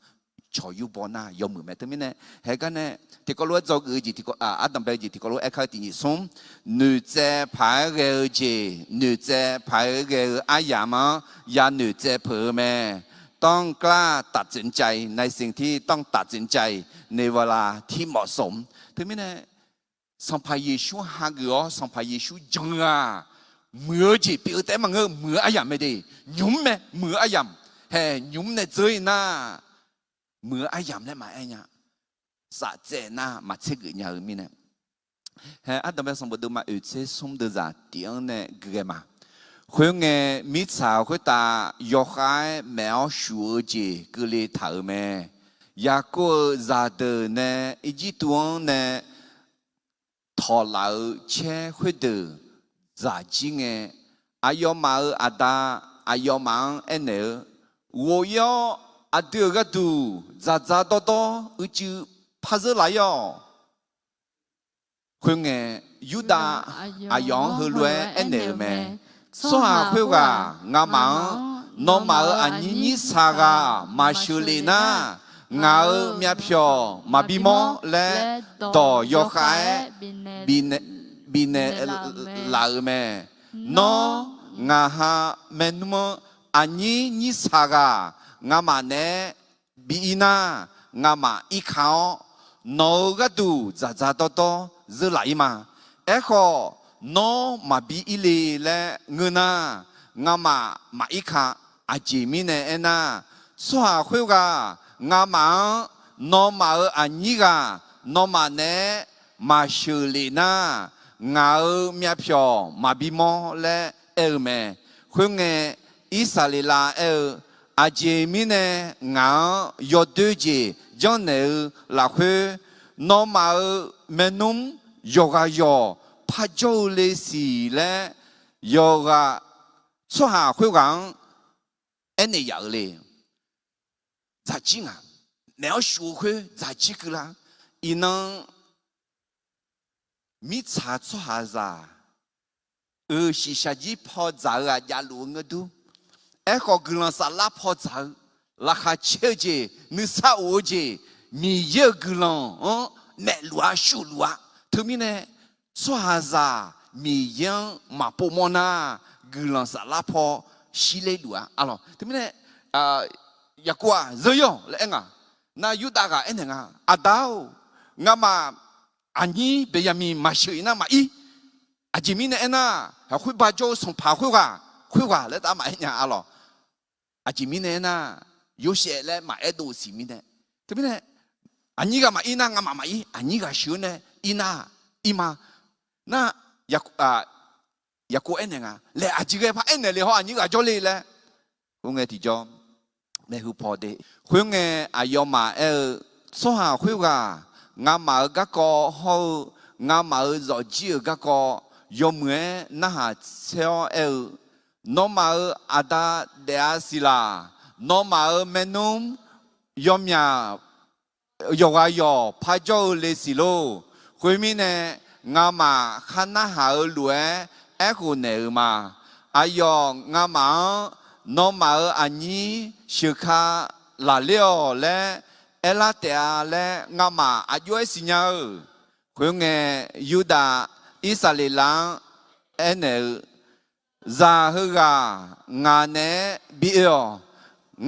cawq yurbaw nar yawmuiq mae. Teumirnae haeq gar nae tiqkawv lof-aer dzawgeuf-eu jeq, ardanqbae-eu jeq tiqkawv lof-aer aerkar-eu tiq nyiq smr, noeqtsaev paq-aer ghae-eu jeq, noeqtsaev paq-aer ghae-eu aryamq-anr yanoeq tsaev peuq-eu mae. Tawr-eu klar taftseuq cav-i, nae singtir tawr-eu taftseuq cav-i, ในเวลาที่เหมาะสม. Teumirnae Sanqpaq Yeqsur hageuf-awr Sanqpaq Yeqsur jan-eu-aq, muiq-eu jeq pyeuf-eu taef maqngeur, muiq-eu aryamq mae de, nymq-mr mae, muiq-eu aryamq, haeq nymq-mr nae dzeur-ir nar, muiq-eu aryamq laer maqaer nya, saftsaev nar maqtser geuf nya-eu mirnae. Haeq ardanqbae sanqbof deuvma oeq tser smr deuvzaq tiq-anr nae gui ghae ma. Khoerngae, mirtsaq khoertav yawkhav-aer maef-awr shuf-eu jeq keuvle taq-euq mae. Yaqkov-euq zaqdeuq nae Irjirtuv-anr nae tawqlaf-eu caer khoerdeuq dzaqjir ngae, aqyawfmaf-euq aqda aqyawfmaf-anr aernaeq-eu, Ghof-ir-awr aqdui-euq gharduq dzaqdzaq dawrdawr uicuiv par zeur laf-ir-awq. Khoerngae, Yurdav aqyawf-anr heulof-aer aernaeq-euq mae. Tsawrhaq khoerghaq ngamaf-anr, nawmaf-euq aqnyir nyir saqghaq maqsheuq lef nar, ngaq-euq myavpyawq maqbi mawr laer dawq yawkhav-aer bifnaeq laf-euq mae. Nawr, ngaq ha maernmr-anr aqnyir nyir saqghaq ngamaf naeq-aer bi ir nar, ngamaf irka-awr, nawq-euq gharduq dzaqdzaq dawrdawr zeur laf-ir ma. Aerkhawf, nawr maqbi ir le laer ngeur nar, ngamaf maqir ka. Aqjeq mirnae aernar, tsawrhaq khoerghaq ngamaf-anr, nawmaf-euq aqnyir ghaq nawmaf naeq-aer maqsheuq lef nar, ngaq-euq myavpyawq maqbi mawr laer aer-eu mae. Khoerngae, Irsaqleqlav aer-eu, Aqjeq mirnae ngaq-anr yawdoer jeq janrnaeq-eu lafkhoer, nawmaf-euq maernmr yawqghaq yawq parjawr-eu le siq laer, yawqghaq tsawrhaq khoerghaq-anr aernaeq yaf-eu le. Dzaqjir ngaq, naeq-awr shuf-eu khoer dzaqjir keuvlar. Iqnan mirtsaq tsawrhaqzaq-euq shiqshaq jir paw dzaq-eu ghaq javluf-eu ngeur dur. Aerkhawf, guiqlanq saflar paw dzaq-eu, laqkhaq caer-eu jeq, nuisar of-eu jeq, Miqyaer-euq guiqlanq-anr maefluf-a, shufluf-a. Teumirnae, tsawrhaqzaq Miqyaer-anr maqpov mawr nar, guiqlanq saflar paw shirler luf-a. Arlawq, teumirnae, Yaqkov-aq, zeur-ir-awq laer aer nga. Nar Yurdav ghaq aernaeq nga, Aqda-or, ngamaf aqnyir Beqyaqmiq maqsheuq-ir nar maqir. Aqjeq mirnae aernar, haqkhoer ba jawr-eu sanqpaq khoerghaq, khoerghaq laer tav maqaer nya. Arlawq, aqjeq mirnae aernar, Yorsaev laer maqaer dov siq mirnae. Teumirnae, aqnyir ghaq maqir nar ngamaf maqir, aqnyir ghaq sheuq-awr nae ir nar, ir ma. Nar, Yaqkov aernaeq nga, laer aqjeq ghae par aernaeq le hawr aqnyir ghaq jawrle laer. Khoerngae tiqjawr, maeqhu paw de. Khoerngae, aqyawfmaf aer-eu, Tsawrhaq khoerghaq ngamaf-euq garkawv hawr-eu, ngamaf-euq zawqjir-euq garkawv yawmuiq-aer narhaq tser-awr aer-eu, Nawmaf-euq aqda daef-a siq laq. Nawmaf-euq maernmr yawmyaq yawqghaq yawq parjawr-eu le siq lor. Khoermirnae, ngamaf khar narhaq-eu lof-aer aerkhof naeq-euq ma. Aqyawf ngamaf-anr nawmaf-euq aqnyir sheuqka laqler-awq laer aerlar taef-a laer ngamaf aqjox-aer siqnya-eu. Khoerngae, Yurdav Irsaqleqlav-anr aernaeq-eu, Zaq heughaq ngaq naeq-aer bi oe-awq.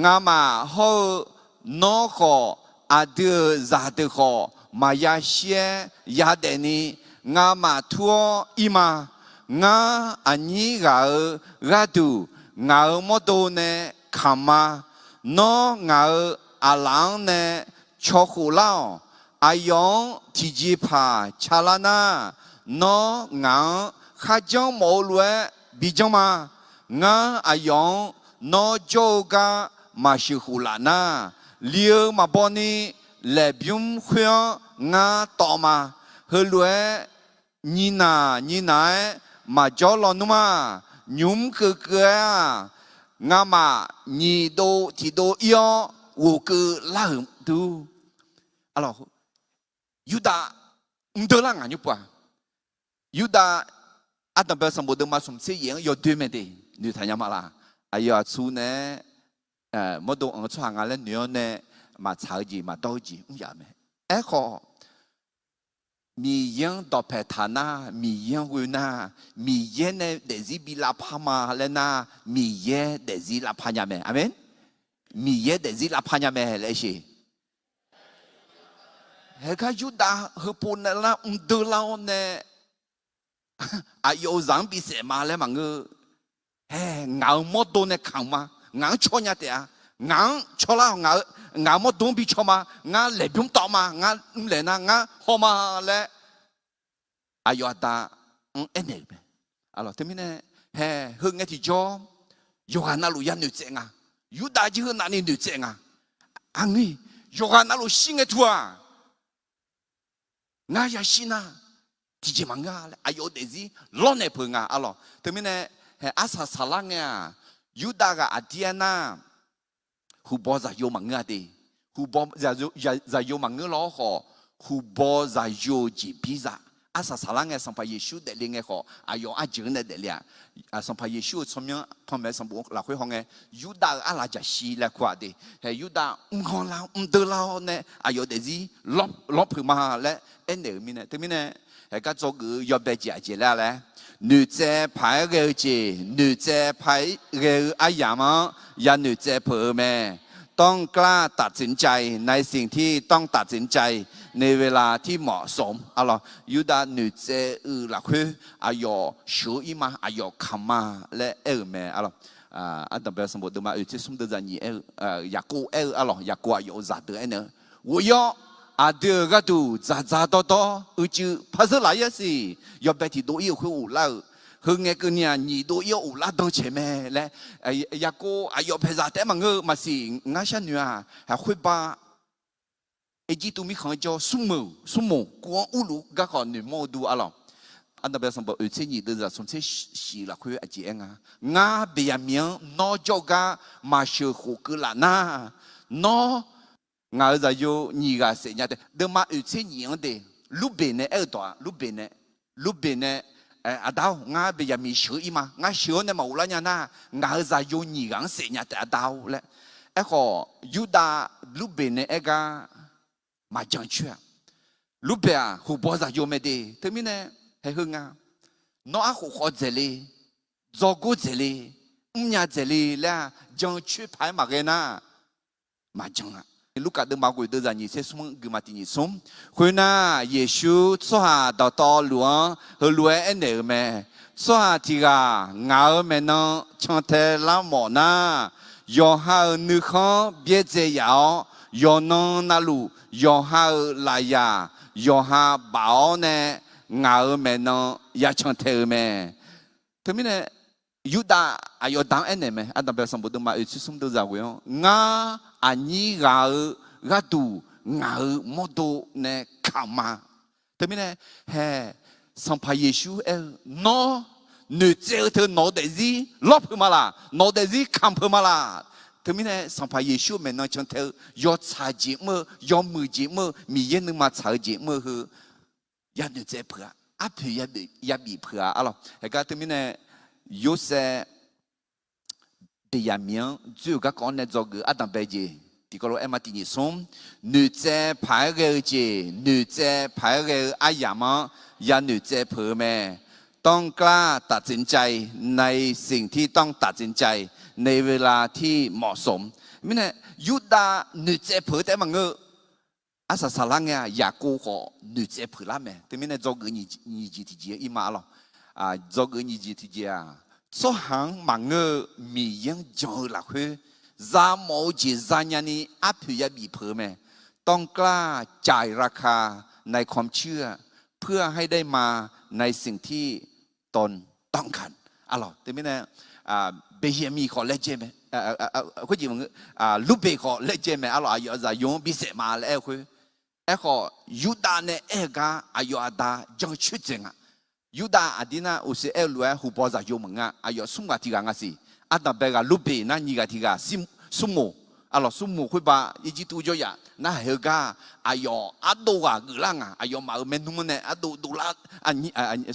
Ngamaf hawr-eu nawr khawf aqdui-euq zaqdeuq khawf maqya shir-aer yadaef ni ngamaf tur-awr ir ma. Ngar aqnyir ghaq-euq gharduq ngaq-euq mawrdo nae kamq ma. Nawr ngaq-euq aqlaf-anr nae caw khof lar-awq. Aqyawf-anr tiqjeqpaq ca lar nar, nawr ngaq-anr kharjanr mawf-eu lof-aer bi janr ma. Ngar aqyawf-anr nawr jawr-eu gar maqsheuq khof laf nar, li-eu maqbaw ni laeqbymr khoer-anr ngar tawv ma. Heulof-aer nyiq naq nyiq naq-aer maqjawr lawnmr-aq, nymq mr keuv keuv-aer-aq, ngamaf nyiq dov tiq dov ir-awr ghofkeuv lar-euq dur. Yurdav mqdeuv lar ngaq nymr pov-aq, Yurdav ardanqbae sanqbof deuvma smq tser yaef-anr yawdoer mae de, noeqtaq nya ma laq. Aqyawf aqtsu nae mawrdo anq-eu tsawrhaq nga laer noeq-awr nae maqtsaq-eu jeq maqdawr-eu jeq mr yaf mae. Aerkhawf, Miqyaer-anr dawqpae taq nar, Miqyaer-anr ghoe nar, Miqyaer nae daefzir bi lavpar ma laer nar, Miqyaer daefzir lavpar nya mae. Aqmeq. Miqyaer daefzir lavpar nya mae laer siq. Haegar Yurdav heupov nae lar mqdeuv lar-awr nae, aqyawf-euq zaq-anr bisaef ma laer maqngeur. Hae, ngaq-euq mawrdo nae kamq ma. Ngaq-anr caw nya taef-a. Ngaq-anr caw lar-awq. Ngaq-euq mawrdo-anr bi caw ma. Ngar laeqbymr tawv ma. Ngar mrlaeq nar ngar haw ma laer aqyawf aqda-anr aernaeq-euq mae. Teumirnae, hae, heu ngae tiqjawr yawqghaq navluf ya noeqtsaev nga. Yurdav jir heu navni noeqtsaev nga. Aqngeur, yawqghaq navluf shir ngae tu-aq, ngar yashir nar tiqjeq maqngeur-a laer aqyawf-eu daefzir lawrnaeq peuq nga arlawq. Teumirnae, hae, arsaq saqlar ngae-aq, Yurdav ghaq aqdir aernar, huqbaw zaqyo maqngeur-a de. Huqbaw zaqyo maqngeur law-awr khawf, huqbaw zaqyo-eu jeqbir za. Arsaq saqlar ngae Sanqpaq Yeqsur daefle ngae khawf, aqyawf arjeuq-anr nae daefle-aq, Sanqpaq Yeqsur-euq tsawrmyanr panmaeq sanqbof lafkhoer hawngae, Yurdav-euq arlaqjaqshi laer kur-aq de. Hae, Yurdav mrghanr lar mrdeur lar-awr nae aqyawf daefzir lawr peuq ma laer aernaeq-euq mirnae, teumirnae, haegar dzawgeuf-eu yawbae jeq aqjeq laer laer, noeqtsaev paq-aer ghae-eu jeq, noeqtsaev paq-aer ghae-eu aryamq-anr ya noeqtsaev peuq-eu mae. ต้องกล้าตัดสินใจ ในสิ่งที่ต้องตัดสินใจ ในเวลาที่เหมาะสม arlawq. Yurdav noeqtsaev-eu lafkhoer aqyawf sheuq-eu ir ma, aqyawf kamq ma laer aer-euq mae arlawq. Ardanqbae sanqbof deuvma oeq tser smr deuv zaq nyiq aer-eu, Yaqkov aer-eu arlawq. Yaqkov aqyawf-euq zaqdeuq aernaeq-eu, ghof-ir-awr, aqdui-euq gharduq dzaqdzaq dawrdawr uicuiv par zeur laf-ir-a siq. Yawbae tiqdov ir-euq khoer ghoflar-eu, heu ngae keuvni-aq nyiq dov ir-awr ghoflar dan caeq mae laer, Yaqkov aqyawf paeqzaq taef-aer maqngeur-eu maqsiq. Ngar sharnoeq-aq, haq khoerba Erjirtuv mirkhanq-anr jawr smrmoq, smrmoq kuv-anr urluf garkawv noeqmawr-eu dur arlawq. Ardanqbae sanqbof oeq tser nyiq deuv zaq smq tser shif lafkhoer aqjeq aer nga, Ngar Beqyaqmiq-anr nawr jawr-eu gar maqsheuq khof keuv laf nar, nawr ngaq-euq zaqyo nyiq ghaq saef nya taef. Deuvma oeq tser nyiq-anr de, Lurbeq nae aer-eu dawq-aq, Lurbeq nae, Lurbeq nae, Aqda-or, ngar Beqyaqmiq sheuq-eu ir ma. Ngar sheuq-awr nae maqghoflar nya nar, ngaq-euq zaqyo nyiq ghaq-anr saef nya taef, Aqda-or laer. Aerkhawf, Yurdav Lurbeq nae aer gar maqjan coer-aq, Lurbeq-aq huqbaw zaqyo mae de. Teumirnae, haeq heu nga, nawr arkhof khawf dzaeq le, dzawgor dzaeq le, mrnya dzaeq le laer-aq, jan coer paq-aer maqghae nar, maqjan-a. Lurkaf deuvma ghoeq deuv zaq nyiq tser smr-anr guiqma tiq nyiq smr. Khoernar, Yeqsur tsawrhaq dawqtawvluf-anr heulof-aer aernaeq-euq mae. Tsawrhaq tiq ghaq ngaq-euq maeqnan cantae lar mawf nar, yawqha-euq nuikhanr byaerdzae yaf-awr, yawqnan navluf yawqha-euq lafyaq yawqha baf-awr nae ngaq-euq maeqnan ya cantae-eu mae. Teumirnae, Yurdav aqyawf da-anr aernaeq mae. Ardanqbae sanqbof deuvma oeq tser smr deuv zaq ghoeq-anr, Ngar aqnyir ghaq-euq gharduq ngaq-euq mawrdo nae kamq ma. Teumirnae, hae, Sanqpaq Yeqsur aer-eu, nawr noeqtsaev-eu teu nawq-eu daefzir lawrpeuq ma laq? Nawq-eu daefzir kamq peuq ma laq? Teumirnae Sanqpaq Yeqsur-eu maeqnan cantae-eu yawtsaq jeq mr-eu, yawmuiq jeq mr-eu, Miqyaer nuima tsaq-eu jeq mr-eu heu yanoeqtsaev peuq-a. Arpoeq yabif peuq-a arlawq. Heugar teumirnae Yorsaev Beqyaqmiq-anr dzoer-euq garkawv-anr nae dzawgeuf ardanqbae jeq tiqkawv lof-aer ma tiqnyif smr, noeqtsaev paq-aer ghae-eu jeq, noeqtsaev paq-aer ghae-eu aryamq-anr yanoeqtsaev peuq-eu mae. ต้องกล้าตัดสินใจ ในสิ่งที่ต้องตัดสินใจ ในเวลาที่เหมาะสม Mirnae Yurdav noeqtsaev peuq-eu taef-aer maqngeur-eu. Arsaq saqlar ngae-aq, Yaqkov khawf noeqtsaev peuq lar mae. Teumirnae dzawgeuf nyiq jeq tiqjeq-anr ir ma arlawq. Dzawgeuf nyiq jeq tiqjeq-aq, tsawrhaq-anr maqngeur-eu Miqyaer-anr jan-eu lafkhoer, zamawf-eu jeq zanya ni arpoeq yabif peuq-eu mae. ต้องกล้าจ่ายราคาในความเชื่อ เพื่อให้ได้มาในสิ่งที่ตนต้องการ arlawq. Teumirnae Beqyaqmiq khawf laejae mae, khoerjeq Lurbeq khawf laejae mae arlawq. Aqyawf zaqyo-anr bisaef ma laer aer-eu khoer, aerkhawf Yurdav nae aer-eu gar aqyawf aqda jan coer dzaeq nga. Yurdav aqdir nar uqshoe aer-eu lof-aer huqbaw zaqyo maqnga. Aqyawf smr ghaq tiq ghaq nga siq. Ardanqbae ghaq Lurbeq nar nyiq ghaq tiq ghaq smrmoq, arlawq, smrmoq khoerba Irjirtuv jawryaf narhaq-eu gar aqyawf ardov ghaq geuflar nga. Aqyawfmaf-euq maernmr-anr nae ardov dovlar,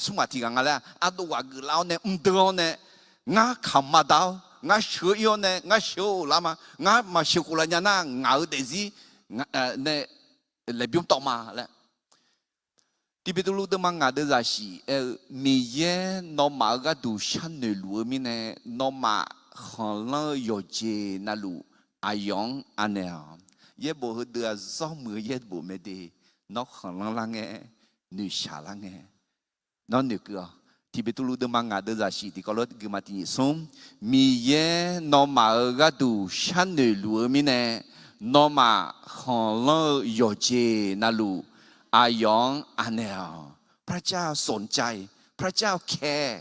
smr ghaq tiq ghaq nga laer ardov ghaq geuflar-awr nae mrdeuv-awr nae, ngar kamq maqda-awr ngar sheuq-ir-awr nae ngar sheuq-eu lar ma. Ngar maqsheuq khof lar nya nar ngaq-euq daefzir nae laeqbymr tawv ma laer. Tiq Beqtuvluv deuvma ngaq deuvzaq shif aer-eu, Miqyaer nawmaf-euq gharduq sharnoeq luf-eu mirnae, nawmaf khanqlanr-eu yawqjeq navluf aqyawf-anr anaeq-awq. Yaerbof heudeuv-aq zawr muiq-eu yaerbof mae de. Nawr khanqlanr lar ngae, noeqshaq lar ngae, nawr noeqkeuv-awq. Tiq Beqtuvluv deuvma ngaq deuvzaq shif tiqkawv lof-aer guima tiqnyif smr, Miqyaer nawmaf-euq gharduq sharnoeq luf-eu mirnae, nawmaf khanqlanr-eu yawqjeq navluf aqyawf-anr anaeq-awq. พระเจ้าสนใจ พระเจ้าแคร์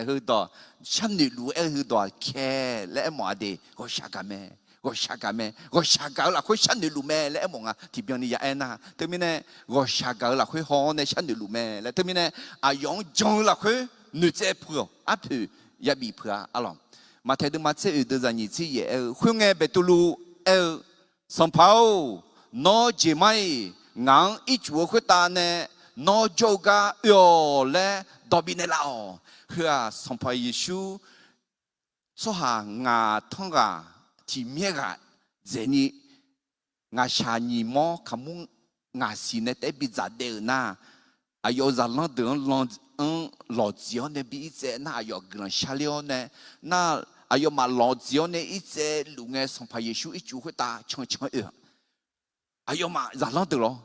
heudawq, sharnoeq luf-eu aer-eu heudawq-aq แคร์ laer aermawf-a de. Ghawqshaq gaq mae, ghawqshaq gaq mae, ghawqshaq gaq-eu lafkhoer sharnoeq luf mae laer aermawf nga. Tiqbyan ni ya aernar, teumirnae ghawqshaq gaq-eu lafkhoer haw-awr nae sharnoeq luf mae laer, teumirnae aqyawf-anr jan-eu lafkhoer noeqtsaev peuq-awq. Arpoeq yabif peuq-a arlawq. Maqtaeq deuvma tser oeq deuvzaq nyiq tser yaef aer-eu, khoerngae Beqtuvluv aer-eu, Sanqpaq-or, nawr jeq mar-iq ngaq-anr ircuf-eu khoertav nae nawr jawr-eu gar oe-awq laer dawq bifnaeq laf-awq. Heu-aq Sanqpaq Yeqsur tsawrhaq ngaq tanr ghaq tiq myaer ghaq dzaeqni, ngaqshaq nyiq mawr kaqmur ngaq siq nae taef-aer bidzaq daev-euq nar, aqyawf-euq zaqlanr deuq-anr lan-anr lawqdziq-awr nae bi irtsaev nar, aqyawf guiqlanq sharler-awr nae nar, aqyawfmaf lawqdziq-awr nae irtsaev luf ngae, Sanqpaq Yeqsur ircuf khoertav can can oe-awq. Aqyawfmaf zaqlanr deuq lawr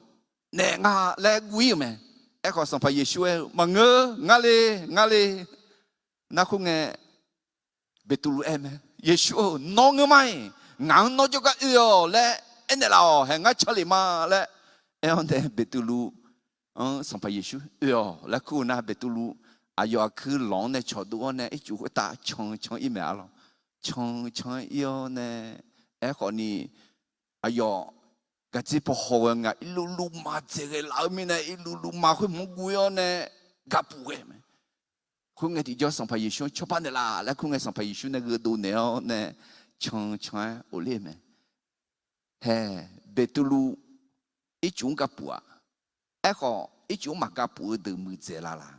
naeq nga laer guv-ir-euq mae. Aerkhawf Sanqpaq Yeqsur aer-eu, Maqngeur, ngar le, ngar le. Nar khoerngae Beqtuvluv aer mae, Yeqsur-or, nawr ngeur mar-iq ngaq-anr nawr jawrgar oe-awq laer aernaeq laf-awq. Hae, ngar can lef ma laer aer-awr nae Beqtuvluv-anr Sanqpaq Yeqsur oe-awq laer kur-eu nar, Beqtuvluv aqyawf aqkuir lawq-anr nae cawqdov-awr nae ircuf khoertav can can ir mae arlawq. Can can ir-awr nae, aerkhawf ni aqyawf gaqdzer paw haw ghae nga, irluvluv ma dzaeq ghae laf-eu mirnae, irluvluv ma khoer hmq-anr guv-ir-awr nae gapuf ghae mae. Khoerngae tiqjawr Sanqpaq Yeqsur-anr cawba naeqlaf laer kur ngae, Sanqpaq Yeqsur nae gheudov naeq-awr nae can can-aer of ler-eu mae. Hae, Beqtuvluv ircuf-anr gapuf-aq, aerkhawf ircuf-anr maqgapuf-eu deuq muiqdzaeq laf laq?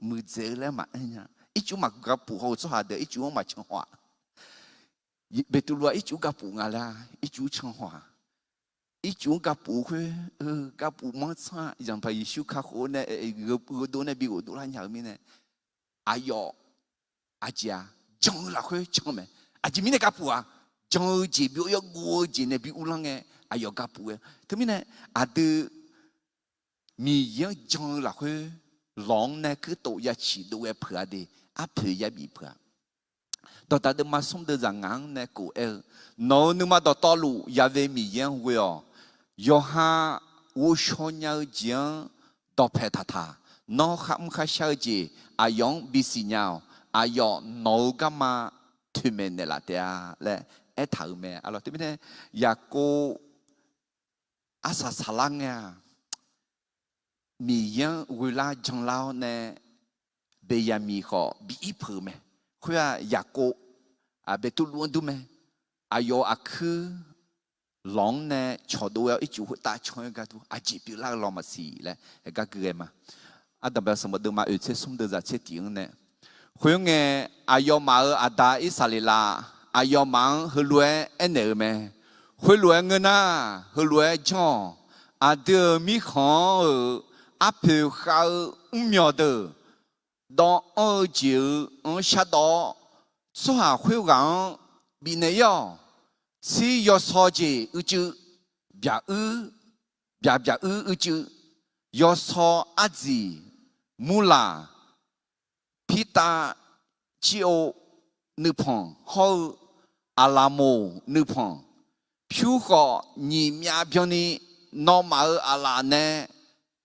Muiqdzaeq-eu laer maqaer nya. Ircuf-anr maqgapuf haw-eu tsawrhaq deuq ircuf-anr maqcan haw-aq. Beqtuvluv-aq ircuf-anr gapuf nga laer-a, ircuf-anr can haw-aq. Ircuf-anr gapuf khoer, gapuf manr tsanr-a, Sanqpaq Yeqsur kakhof-eu nae gheudov nae bi ghofdov lar nya-eu mirnae, aqyawf aqjeq-aq jan-eu lafkhoer can mae. Aqjeq mirnae gapuf-aq, jan-eu jeq byov yawguv-eu jeq nae bi uvlanr ngae, aqyawf gapuf ghae. Teumirnae aqdui Miqyaer-anr jan-eu lafkhoer lawq-anr nae kuirtof ya ciqdov ghae peuq-a de. Arpoeq yabif peuq-a. Dawqdaq deuvma smr deuvzaq ngaq-anr nae kof aer-eu, Nawq-euq nuima dawqtawvluf Yaqve Miqyaer-anr ghoe-awq. Yawqha ghovshaw nya-eu jeq-anr dawqpae taqtaq. Nawr kharmr kharshar-eu jeq aqyawf-anr bisiq nya-awq. Aqyawf nawq-euq garma toeqmaeq naeqlaf taef-a laer aertaq-euq mae. Arlawq teumirnae Yaqkov arsaq saqlar ngae-aq, Miqyaer-anr ghoelar janlar-awr nae, Beqyaqmiq khawf bi ir peuq-eu mae. Khoer-aq Yaqkov, Beqtuvluv-anr dur mae. Aqyawf-euq aqkuir lawq-anr nae cawqdov-aer ircuf khoertav can-aer gar dur, aqjeq pyeuflar-eu law maqsiq laer aer gar gui ghae ma. Ardanqbae sanqbof deuvma oeq tser smr deuv zaq tser tiq-anr nae, khoer ngae, aqyawfmaf-euq aqda Irsaqleqlav aqyawfmaf-anr heulof-aer aernaeq-euq mae. Khoerlof-aer ngeur nar, heulof-aer janr-awq. Aqdui-euq mirkhanq-anr-euq arpoeq khav-eu mrmyawq deuq dawvanr-eu jeq-euq-anr shardawv-awr, tsawrhaq khoerghaq-anr bifnaeq ir-awq. Tsir yawsaw jeq uicuiv, byaq-uir, byaq byaq-uir uicuiv, yawsaw ardziq, murlaq, pirtav, cir-ov nuipanq hawr-eu aqlaqmoq nuipanq, pyur khawf nyiq myav byanni nawmaf-euq aqlaf nae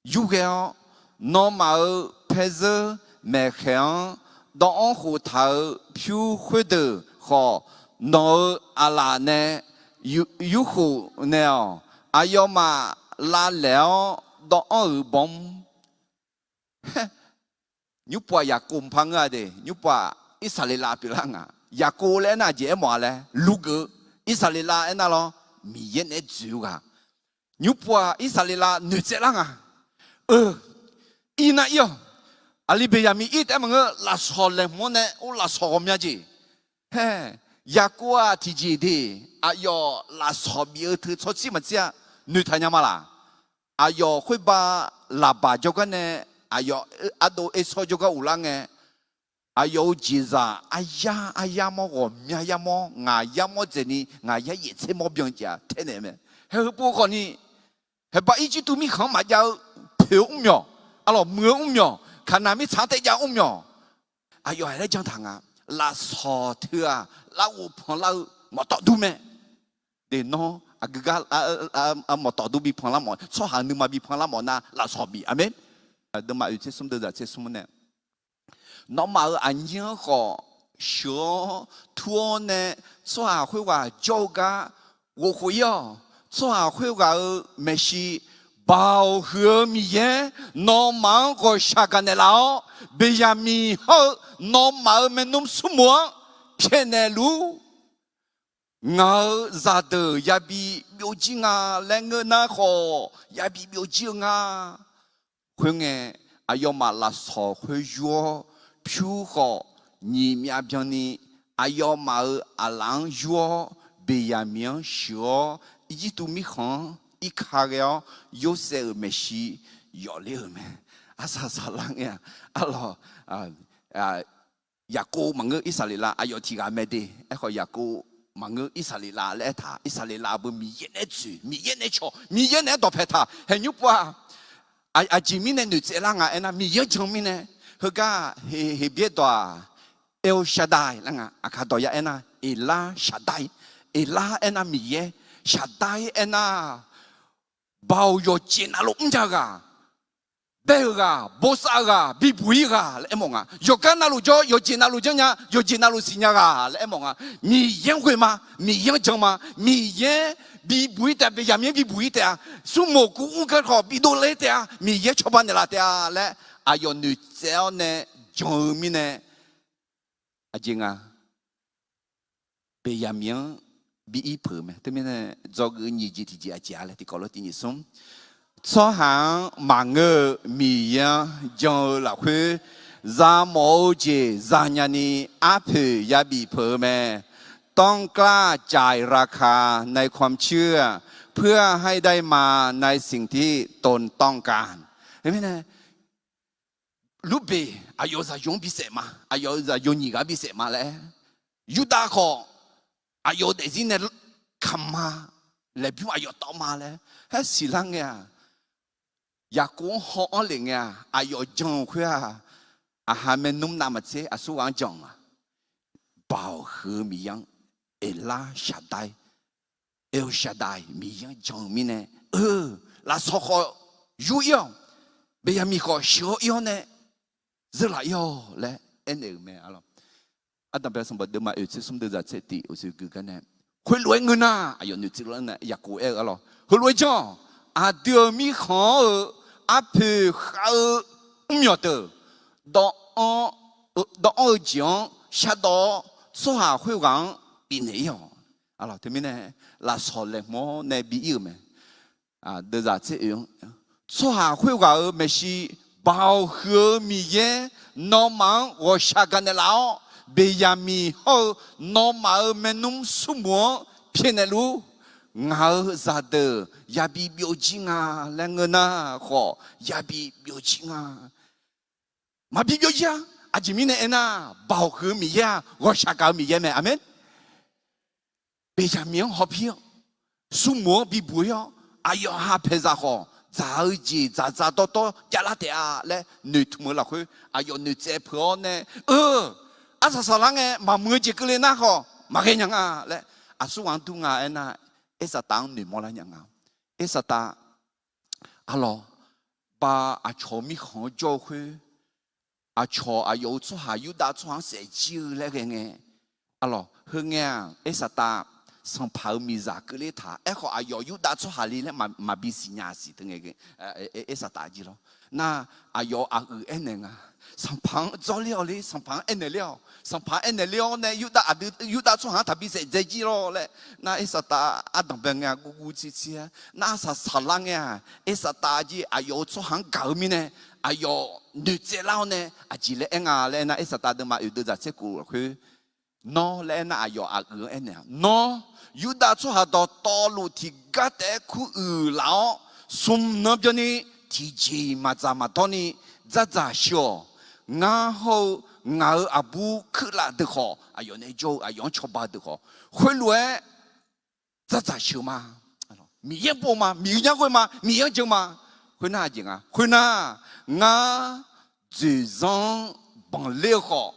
yurghae-awr, nawmaf-euq paezeur maeqkhaeq-anr dawvanr khoftaq-euq pyur khoerdeuq khawf, nawq-euq aqlaf nae yur khof naeq-awq. Aqyawfmaf lavlaeq-awr dawvanr-euq bawmr. Nymrpov-aq Yaqkov mqpar ngeur-a de, nymrpov-aq Irsaqleqlav pyeuflar nga. Yaqkov laer aernar aqjeq aermawf-a laer lugeuf-eu, Irsaqleqlav aernar lawr, Miqyaer naeq-aer dzoeq-eu ghaq. Nymrpov-aq Irsaqleqlav noeqtsaev lar nga. Eu, ir nar ir-awq. Aqli Beqyaqmiq ir taef-aer maqngeur, lafsawq laeqhmq-anr nae or lafsawq ghawqmya jeq. Hae, Yaqkov-aq tiqjeq de, aqyawf lafsawq bif-eu teu tsawrtsir maqtsir-a, noeqtaq nya ma laq. Aqyawf khoerbav Laqbaq jawrgar nae, aqyawf ardov Ersawr jawrgar uvlar ngae, aqyawf-euq jeqzaq aryar aryar mawr, ghawqmya yar mawr, ngaq yar mawr dzaeqni ngaq yar yaeftser mawr byan jeq-aq taenaeq mae. Hae, heupov khawfni, haebav Irjirtuv mirkhanq-anr maqjav-eu poeq-eu mrmyawq, arlawq muiq-eu mrmyawq, Kaqnaq mirtsaq-anr taejav-eu mrmyawq, aqyawf-aq laer jan taq nga. Lafsawq teu-aq larghov panlar-eu mawqtawf dur mae. De, nawr aqgeu gar mawqtawf dur bi panlar mawf, tsawrhaq nuima bi panlar mawf nar lafsawq bif. Aqmeq. Deuvma oeq tser smr deuv zaq tser smr nae, nawmaf-euq aqnyir-anr khawf sheuq-awr tur-awr nae, tsawrhaq khoerghaq jawr-eu gar ghofkhof ir-awq. Tsawrhaq khoerghaq-euq maeqshi, Baoq huiq-eu Miqyaer nawmaf-anr ghawqshaq gaqnaeq laf-awr, Beqyaqmiq hawr-eu nawmaf-euq maernmr smrmuiq-anr pyaeqnaeq luf-ur. Ngaq-euq zaqdeuq yabi byovjir nga laer ngeur nar khawf, yabi byovjir-eu nga. Khoerngae, aqyawfmaf lafsawq khoer yur-awr, pyur khawf nyiq myav byanni aqyawfmaf-euq aqlaf-anr yur-awr, Beqyaqmiq-anr sheuq-awr, Irjirtuv mirkhanq-anr irka ghae-awr, Yorsaev-euq maeqshi yawfler-euq mae. Arsaq saqlar ngae-aq, arlawq, Yaqkov maqngeur, Irsaqleqlav aqyawf tiq ghaq mae de. Aerkhawf Yaqkov maqngeur, Irsaqleqlav laer aertaq, Irsaqleqlav beu Miqyaer naeq-aer dzoeq, Miqyaer naeq-aer cawq, Miqyaer naeq-aer dawqpae taq. Haeq nymrpov-aq, aqjeq mirnae noeqtsaev lar nga aernar, Miqyaer-anr jan mirnae. Heugar Heqbyaer dawq-aq, El Shaddai laer nga. Aqkaq dawq ya aernar, Eqlar Shaqdai. Eqlar aernar Miqyaer, Shaqdai aernar, Baoq yawqjeq navluf mrnya-eu ghaq, bae-euq ghaq, bosav-eu ghaq, bibuq ir ghaq laer aermawf nga. Yawqgar navluf jawr, yawqjeq navluf janrnya, yawqjeq navluf siqnya ghaq laer aermawf nga. Miqyaer-anr ghoe ma, Miqyaer-anr jan ma, Miqyaer bibuq ir taef-a, Beqyaqmiq-anr bibuq ir taef-a, smrmuiq kuv mr gar khawf bidov ler taef-a, Miqyaer cawba naeqlaf taef-a laer aqyawf noeqtsaev-awr nae jan-eu mirnae, aqjeq nga Beqyaqmiq-anr bi ir peuq-eu mae. Teumirnae dzawgeuf nyiq jeq tiqjeq aqjeq-a laer tiqkawv lof tiq nyiq smr. Tsawrhaq-anr maqngeur-eu Miqyaer-anr jan-eu lafkhoer, zamawf-eu jeq zanya ni arpoeq yabif peuq-eu mae. ต้องกล้าจ่ายราคาในความเชื่อ เพื่อให้ได้มาในสิ่งที่ตนต้องการ Mirnae, Lurbeq aqyawf-euq zaqyo-anr bisaef ma, aqyawf-euq zaqyo nyiq ghaq bisaef ma laer, Yurdav khawf aqyawf-euq daefzir nae kaqma, laeqbymr aqyawf tawv ma laer haer siqlar ngae-aq, Yaqkov-anr haw-anr lef ngae-aq, aqyawf jan-eu khoer-aq, aqha maernmr navmaqtser aqsurghaq-anr jan-a. Baoq huiq-eu Miqyaer-anr, Eqlar Shaqdai, El Shaqdai Miqyaer-anr jan-eu mirnae, eu, lafsawq khawf yur ir-awq, Beqyaqmiq khawf sheuq-awr ir-awr nae, zeurlaf ir-awq laer aernaeq-euq mae. Ardanqbae sanqbof deuvma oeq tser smr deuv zaq tser tiq uqshoe gui gar nae, khoerlof-aer ngeur nar, aqyawf noeqtsaev lar nae Yaqkov aer-eu arlawq, heulof-aer janr-awq. Aqdui-euq mirkhanq-anr-euq arpoeq khav-eu mrmyawq deuq dawvanr-eu jeq-anr shardawv-awr, tsawrhaq khoerghaq-anr bifnaeq-ir-awq. Teumirnae lafsawq laeqhmq-awr nae bi-ir-euq mae. Deuvzaq tser oe-anr, tsawrhaq khoerghaq-euq maeqshi, Baoq huiq-eu Miqyaer nawmaf-anr ghawqshaq gaqnaeq laf-awr, Beqyaqmiq hawr-eu nawmaf-euq maernmr smrmuiq-anr pyaeqnaeq luf-ur. Ngaq-euq zaqdeuq yabi byovjir nga laer ngeur nar khawf, yabi byovjir nga. Maqbi byovjir-a. Aqjeq mirnae aernar, Baoq huiq-eu Miqyaer-aq, ghawqshaq gaq-eu Miqyaer mae. Aqmeq. Beqyaqmiq-anr hawpir-awr, smrmuiq-anr bibuq-ir-awr, aqyawf ha paeqzaq khawf, dzaq-eu jeq dzaqdzaq dawrdawr javlar taef-a laer noeqtmq-eu lafkhoer, aqyawf noeqtsaev peuq-awr nae, eu, arsaq saqlar ngae maqmuiq-eu jeq keuvle nar khawf maqghae nya nga laer, aqsur ghaq-anr dur nga aernar, Ersaqtaq-anr noeqmawr lar nya nga. Ersaqtaq, arlawq, ba aqcawq-eu mirkhanq-anr jawr-eu khoer, aqcawq aqyawf-euq tsawrhaq Yurdav tsawrhaq-anr saefjir-eu laer ghae ngae, arlawq, heungae-aq, Ersaqtaq sanqpaq-euq miqzaq keuvle taq. Aerkhawf, aqyawf Yurdav tsawrhaq le laer maqbi siqnya siq teu ngae, Ersaqtaq jir lawr. Nar, aqyawf-euq aqyuif aernaeq nga. Sanqpaq-anr dzawrler-awq le, sanqpaq-anr aernaeq ler-awq. Sanqpaq aernaeq ler-awr nae, Yurdav aqdui, Yurdav tsawrhaq-anr taqbi saef dzae jir lawr laer. Nar, Ersaqtaq ardanq bae ngae guvguv tsirtsir-aer. Nar, arsaq saqlar ngae-aq, Ersaqtaq jir aqyawf-euq tsawrhaq-anr gaq-eu mirnae, aqyawf noeqtsaev lar-awr nae aqjeq laer aer nga laer aernar, Ersaqtaq deuvma oeq deuvzaq tser kof lafkhoer, nawr laer aernar, aqyawf aqyuif-anr aernaeq-a, nawr Yurdav tsawrhaq dawqtawvluf tiqgar taef-aer kuruiq laf-awr, smq nan byanni tiqjeq-iq maqdzaq maqdawr ni dzardzaq sheu-awq. Ngar hawr-eu ngaq-euq aqbur Keuvlav deuq khawf, aqyawf nae jawr-eu aqyawf-anr cawba-eu deuq khawf, khoerlof-aer dzardzaq sheuq ma. Miqyaer-anr pov ma, Miqyaer-anr ghoe ma, Miqyaer-anr jeuq ma. Khoernar-aq, khoernar, ngar dzoeqzanr-anr banqler-eu khawf,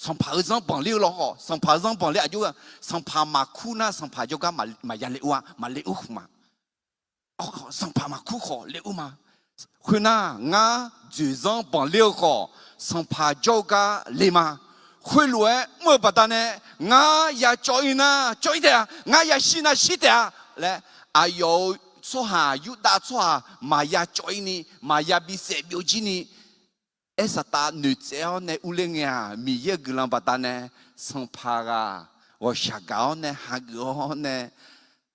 sanqpaq-euq zanr banqler-eu lawr khawf, sanqpaq-euq zanr banqler aqjox-a, sanqpaq maqkur nar sanqpaq jawrgar maqya le ur-a, maqle ur khmq ma. Sanqpaq maqkur khawf le ur ma. Khoernar, ngar dzoeqzanr banqler-eu khawf, sanqpaq jawr-eu gar le ma. Khoerlof-aer mr-eu baqdanae, ngar ya cawv-ir nar cawv-ir taef-a, ngar ya shir nar shir taef-a laer, aqyawf-euq tsawrhaq, Yurdav tsawrhaq maqya cawv-ir ni, maqya bisaef byovjir ni, Ersaqtaq noeqtsaev-awr nae urler ngae-aq, Miqyaer-euq guiqlanq baqdanae, sanqpaq ghaq ghawqshaq gaq-awr nae hageuf-awr nae,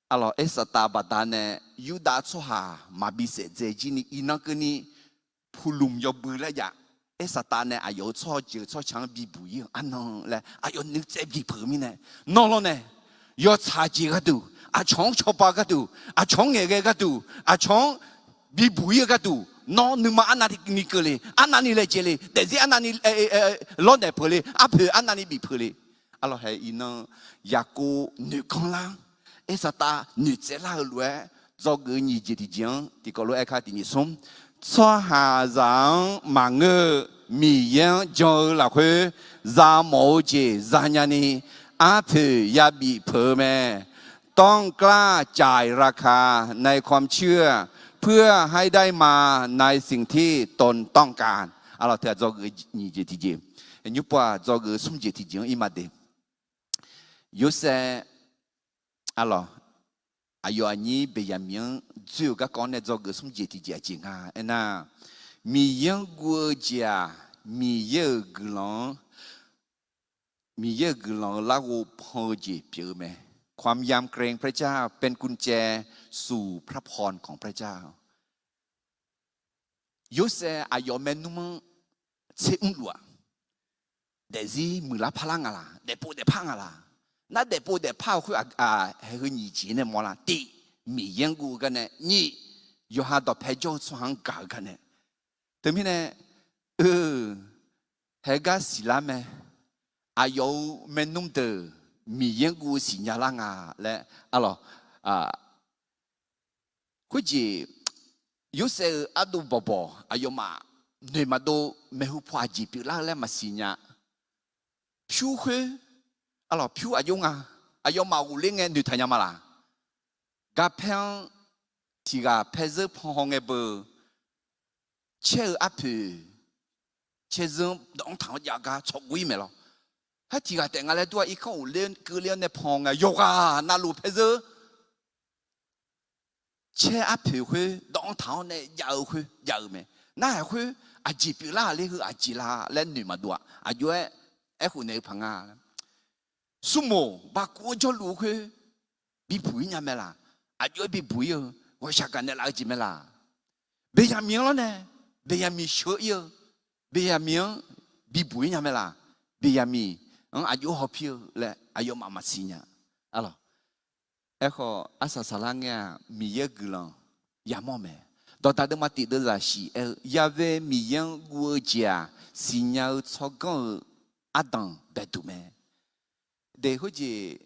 arlawq, Ersaqtaq baqdanae Yurdav tsawrhaq maqbi saef dzae jir ni iqnan keuvni, Puqlmq yawbui laer jav. Ersaqtaq nae aqyawf-euq tsawrjeuq tsawrca-anr bibuq-ir-eu arnan laer aqyawf noeqtsaev bipeuq-eu mirnae, nawr lawrnae, yawtsaq jeq gharduq, aqcawq-anr cawba gharduq, aqcawq-anr ngaeqghae gharduq, aqcawq-anr bibuq-ir-eu gharduq, nawr nuima arnavni keuvle, arnavni laejae le, daefzir arnavni lawrnaeq peuq le, arpoeq arnavni bif peuq le. Arlawq, hae iqnan Yaqkov noeqganr lar, Ersaqtaq noeqtsaev lar-eu lof-aer, dzawgeuf-eu nyiq jeq tiqjeq-anr tiqkawv lof-aer ka tiqnyiq smr, tsawrhaqzaq-anr maqngeur-eu Miqyaer-anr jan-eu lafkhoer, zamawf-eu jeq zanya ni, arpoeq yabif peuq-eu mae. ต้องกล้าจ่ายราคาในความเชื่อ เพื่อให้ได้มาในสิ่งที่ตนต้องการ. Arlawq, teughaq dzawgeuf nyiq jeq tiqjeq, nymr pov-aq dzawgeuf smr jeq tiqjeq-anr irma de. Yorsaev, arlawq, aqyawf aqnyir Beqyaqmiq-anr dzoer-eu garkawv-anr nae dzawgeuf smr jeq tiqjeq aqjeq nga aernar, Miqyaer-anr guv-eu jeq-aq, Miqyaer-euq guiqlanq-anr, Miqyaer-euq guiqlanq-eu larghov pan-eu jeq pyeuf-eu mae. ความยำเกรงพระเจ้าเป็นกุญแจสู่พระพรของพระเจ้า. Yorsaev aqyawf maernmr-anr tser mrluf-aq, daefzir muiqlar parlar nga laq, daefpov daefpar nga laq. Nar daefpov daefpar-eu khoer-aq, haeqheu nyiq jeq nae mawrlar. Tiq, Miqyaer-anr guv-eu gar nae. Nyiq, yawqha dawqpae jawr-eu tsawrhaq-anr gaq-eu gar nae. Teumirnae, eu, haegar siqlar mae. Aqyawf-euq maernmr deuq Miqyaer-anr guv-eu siqnya lar nga laer, arlawq, khoerjeq, Yorsaev-euq ardov bawqbawq aqyawfmaf noeq maqdov maeqhu paw aqjeq pyeuflar-eu laer maqsiq nya. Pyur khoer, arlawq, pyur aqjox nga. Aqyawfmaf ghofler ngae noeqtaq nya ma laq. Garpaer-anr tiq ghaq paer zeur pan haw ngae beu, caer-eu arpoeq caer zeur-anr dawq-anr taq-anr jav gar tsawqgov-ir mae lawr. Haer tiq ghaq taef nga laer dur-a, irkanr ghofler keuvler-awr nae pan ngae, yawqghaq navluf paer zeur caer arpoeq khoer dawv-anr taq-awr nae jav-eu khoer jav-eu mae. Narhaq khoer aqjeq pyeuflar-aq ler heu aqjeq la laer noeq maqdov-aq. Aqjox-aer aerkhof naeq-eu paq nga laer, smrmoq baqkuv-anr jawrluf-eu khoer bibuq-ir nya mae laq? Aqjox-aer bibuq-ir-eu ghawqshaq gaqnaeq laf-eu jeq mae laq? Beqyaqmiq-anr lawrnae, Beqyaqmiq sheuq-ir-eu, Beqyaqmiq-anr bibuq-ir nya mae laq? Beqyaqmiq-anr aqjox-aer hawpir-eu laer aqyawfmaf maqsiq nya. Arlawq, aerkhawf arsaq saqlar ngae-aq, Miqyaer-euq guiqlanq yamawr mae. Dawqdaq deuvma tiq deuvzaq shif aer-eu, Ya've Miqyaer-anr guv-eu jeq-aq, siqnya-eu tsawrganr-eu ardanq baeduq mae. Daef khoerjeq,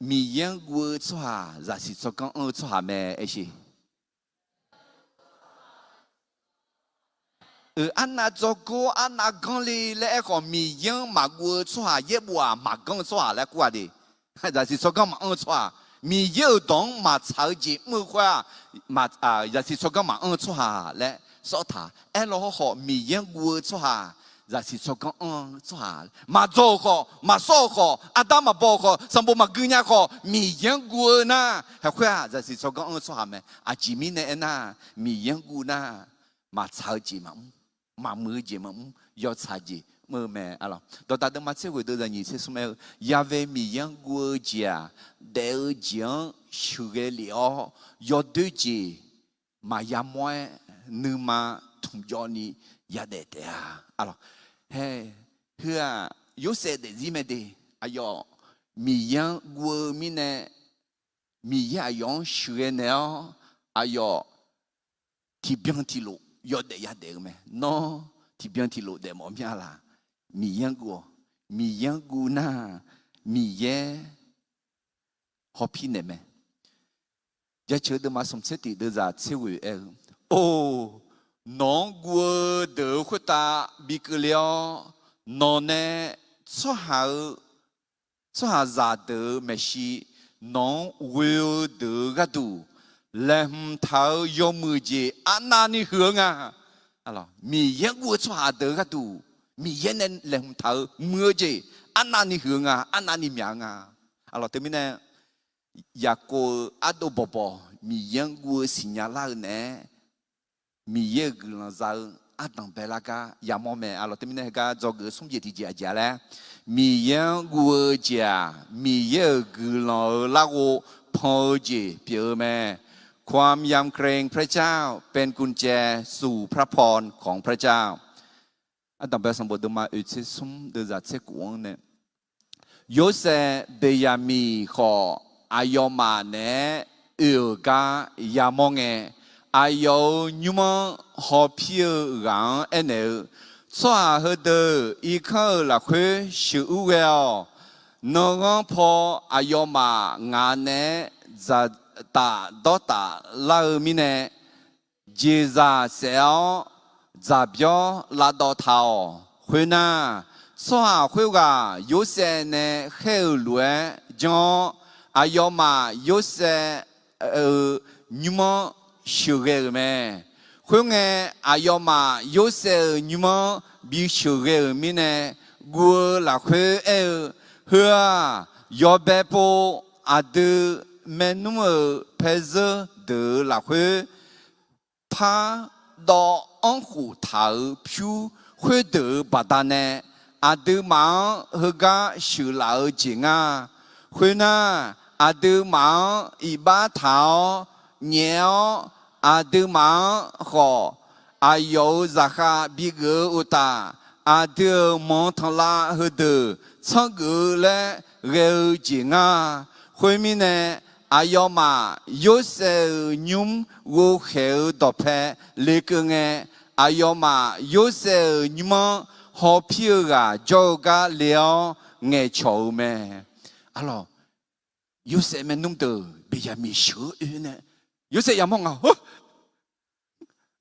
Miqyaer-anr guv-eu tsawrhaq zaqsiq tsawrganr anr-eu tsawrhaq mae aershe. Arnav dzawgor arnav ganr le laer aerkhawf, Miqyaer-anr maqguv-eu tsawrhaq yaerbof-aq maqganr-eu tsawrhaq laer kur-a de. Zaqsiq tsawrganr maqanr-eu tsawrhaq, Miqyaer-euq dawq-anr maqtsaq-eu jeq mr-eu khoer-aq, zaqsiq tsawrganr maqanr-eu tsawrhaq laer sawr taq. Aerlaw hawrkhawf, Miqyaer-anr guv-eu tsawrhaq zaqsiq tsawrganr anr-eu tsawrhaq, maqdzaw-euq khawf, maqsawr-euq khawf, ardanr maqbaw-euq khawf, sanqbof maqgui nya khawf, Miqyaer-anr guv-eu nar, haeq khoer-aq zaqsiq tsawrganr anr-eu tsawrhaq mae. Aqjeq mirnae aernar, Miqyaer-anr guv nar, maqtsaq-eu jeq maqmr, maqmuiq-eu jeq maqmr, yawtsaq jeq mr-eu mae. Dawqdaq deuvma tser ghoeq deuvzaq nyiq tser smr aer-eu, Ya've Miqyaer-anr guv-eu jeq-aq, daef-eu jeq-anr sheuqghae lef-awr, yawdoer jeq maqya mawr-aer, nuima tmqjawv ni yadaef taef-a. Arlawq, hae, heu-aq Yorsaev daefzir mae de. Aqyawf Miqyaer-anr guv-eu mirnae, Miqyaer aqyawf-anr sheuqghae naeq-awr, aqyawf tiqbyan tiqlof yawdaef yadaef-eu mae. Nawr tiqbyan tiqlof daefmawf mir-a laq? Miqyaer-anr guv-awq. Miqyaer-anr guv nar, Miqyaer hawpir naeq mae. Jaceuq deuvma smq tser tiq deuvzaq tser ghoeq aer-eu, Or, nawq-anr guv-eu deuq-euq khoertav bi keuvle-awr, nawqnae tsawrhaq-eu, tsawrhaqzaq deuq-euq maeqshi nawq-anr ghoe-eu deuq-euq gharduq, laeqhmq taq-euq yawmuiq jeq arnavni huiq-eu nga. Miqyaer guv-eu tsawrhaq deuq-euq gharduq, Miqyaer nae laeqhmq taq-eu muiq-eu jeq arnavni huiq-eu nga, arnavni myaq-eu nga. Arlawq, teumirnae Yaqkov-euq ardov bawqbawq Miqyaer-anr guv-eu siqnya lar-eu naeq-aer, Miqyaer-euq guiqlanq za-eu ardanq baelar gar yamawr mae. Arlawq, teumirnae heugar dzawgeuf-eu smr jeq tiqjeq aqjeq-a laer, Miqyaer-anr guv-eu jeq-aq, Miqyaer-euq guiqlanq-euq larghov pan-eu jeq pyeuf-eu mae. ความยำเกรงพระเจ้าเป็นกุญแจสู่พระพรของพระเจ้า Ardanqbae sanqbof deuvma oeq tser smr deuvzaq tser kof-anr nae, Yorsaev Beqyaqmiq khawf aqyawfmaf naeq-aer oe-euq gar yamawr ngae, aqyawf-euq nymr-anr hawpir-eu ghaq-anr aernaeq-eu, Tsawrhaq heudeuq irkanr-euq lafkhoer sheuqur ghae-awq. Nanrghanr paw aqyawfmaf ngaq naeq-aer dzaqtaf dawrtaf lar-eu mirnae, jeqzaq saef-awr dzaqbyawr lavdawv taq-awq. Khoernar, tsawrhaq khoerghaq Yorsaev nae khaer-euq lof-aer janr-awr, aqyawfmaf Yorsaev-euq nymr-anr sheuqghae-euq mae. Khoerngae, aqyawfmaf Yorsaev-euq nymr-anr bi sheuqghae-euq mirnae, guv-eu lafkhoer aer-eu, Heu-aq, yawbae pov aqdui maernmr-euq paezeur deuq-euq lafkhoer par dawv-anr khof taq-euq pyur khoerdeuq-euq baqdanae, aqduimaf-anr heugar sheuqlaf-eu jeq nga. Khoernar, aqduimaf-anr iqbax taq-awr nyaef-awr, aqduimaf-anr khawf aqyawf-euq zaqkhav bigeuf-eu uqtaf, aqdui-euq manq tanqlav heudeuq tsanrgeuf-eu laer ghae-eu jeq nga. Khoermirnae, aqyawfmaf Yorsaev-euq nymr ghovkhaeq-eu dawqpae lekeuv ngae, aqyawfmaf Yorsaev-euq nymr-anr hawpir-eu ghaq jawr-eu gar le-awr ngaeqcawq-eu mae. Arlawq, Yorsaev maernmr deuq Beqyaqmiq sheuq-eu oe nae, Yorsaev yamawr nga,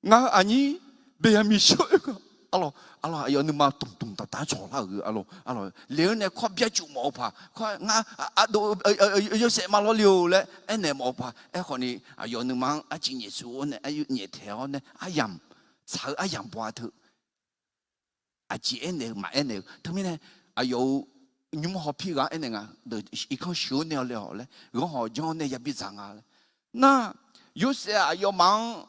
Ngar aqnyir Beqyaqmiq sheuq-eu oe-a. Arlawq, arlawq, aqyawf nuima dmqdmq daqdaq-anr cawqlar-euq arlawq, arlawq, le-eu nae kawr byajuq mawf-eu paq, kawr ngar ardov Yorsaev ma lawrle-or laer aernaeq mawf-eu paq. Aerkhawfni aqyawf nuima-anr arciv nyaef tsov-awr nae, nyaef taeq-awr nae, aryamq tsaq-eu aryamq baw-a teu. Aqjeq aernaeq-eu maqaer naeq-eu teumirnae, aqyawf-euq nymr hawpir ghaq-anr aernaeq nga, Irkanr sheuq-awr nae-awq le-awq laer, ghanr hawq janr-awr nae yabi dzaq nga laer. Nar, Yorsaev aqyawfmaf-anr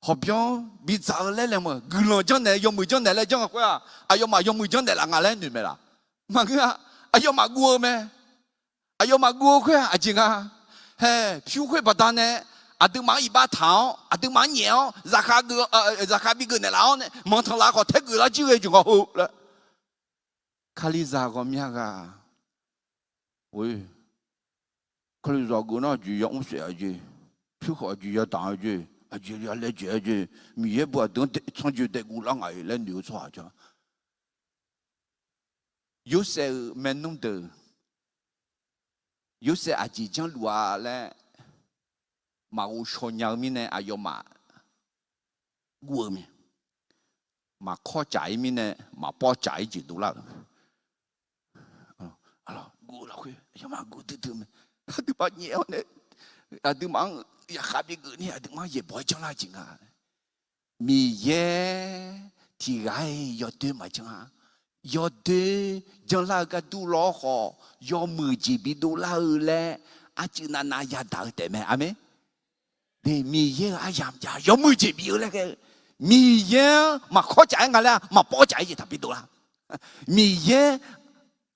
hawqbyanr bidzaq-eu laer laeqhmq-eu guiqlanq janrnaeq, yawmuiq janrnaeq laer janr-eu khoer-aq, aqyawfmaf yawmuiq janrnaeq laf nga laer noeq maeq laf? Maqngeur-a. Aqyawfmaf guv-eu mae. Aqyawfmaf guv-eu khoer-aq aqjeq nga. Hae, pyur khoer baqdanae aqduimaf-anr iqbax taq-awr, aqduimaf-anr nyaef-awr, zaqkhav geuf, zaqkhav bigeuf naeqlaf-awr nae manqtanqlaf khawf taergeuf lar jir ghae jeq ngawr ho laer. Kalizaq ghawqmya ghaq, oe, Kalizaq geuf nar aqjeq ya mr saef-a jeq, pyur khawf aqjeq ya daq-a jeq, aqjeq ya laejae-a jeq, Miqyaer bu aqdui-anr daef, tsanrjoe daef guvlar nga-iq laer noeq-eu tsawrhaq ja. Yorsaev-euq maernmr deuq, Yorsaev aqjeq janrluf-a laer maqghov shaw nya-eu mirnae aqyawfmaf guv-eu mae. Maqkawr caf-ir mirnae maqpawv caf-ir jeq dovlar-euq mae. Guv-eu lafkhoer aqyawfmaf guv duidui mae. Aqduimaf nyaef-awr nae aqduimaf-anr zaqkhav bigeuf ni aqduimaf-anr yaeqbawq-aer janrlar-eu jeq nga. Miqyaer tiqghaq-iq yawdoer maqjanr-a. Yawdoer janrlar-eu gharduq lawr khawf, yawmuiq jeq bidovlar-eu laer arcuiv navnav yadaq-eu taef mae. Aqmeq. Miqyaer-euq aryamq jav yawmuiq jeq bif-eu laer ghae-eu, Miqyaer-anr maqkawr caf-aer nga laer-aq maqpawv caf-aer jeq taqbi dovlar. Miqyaer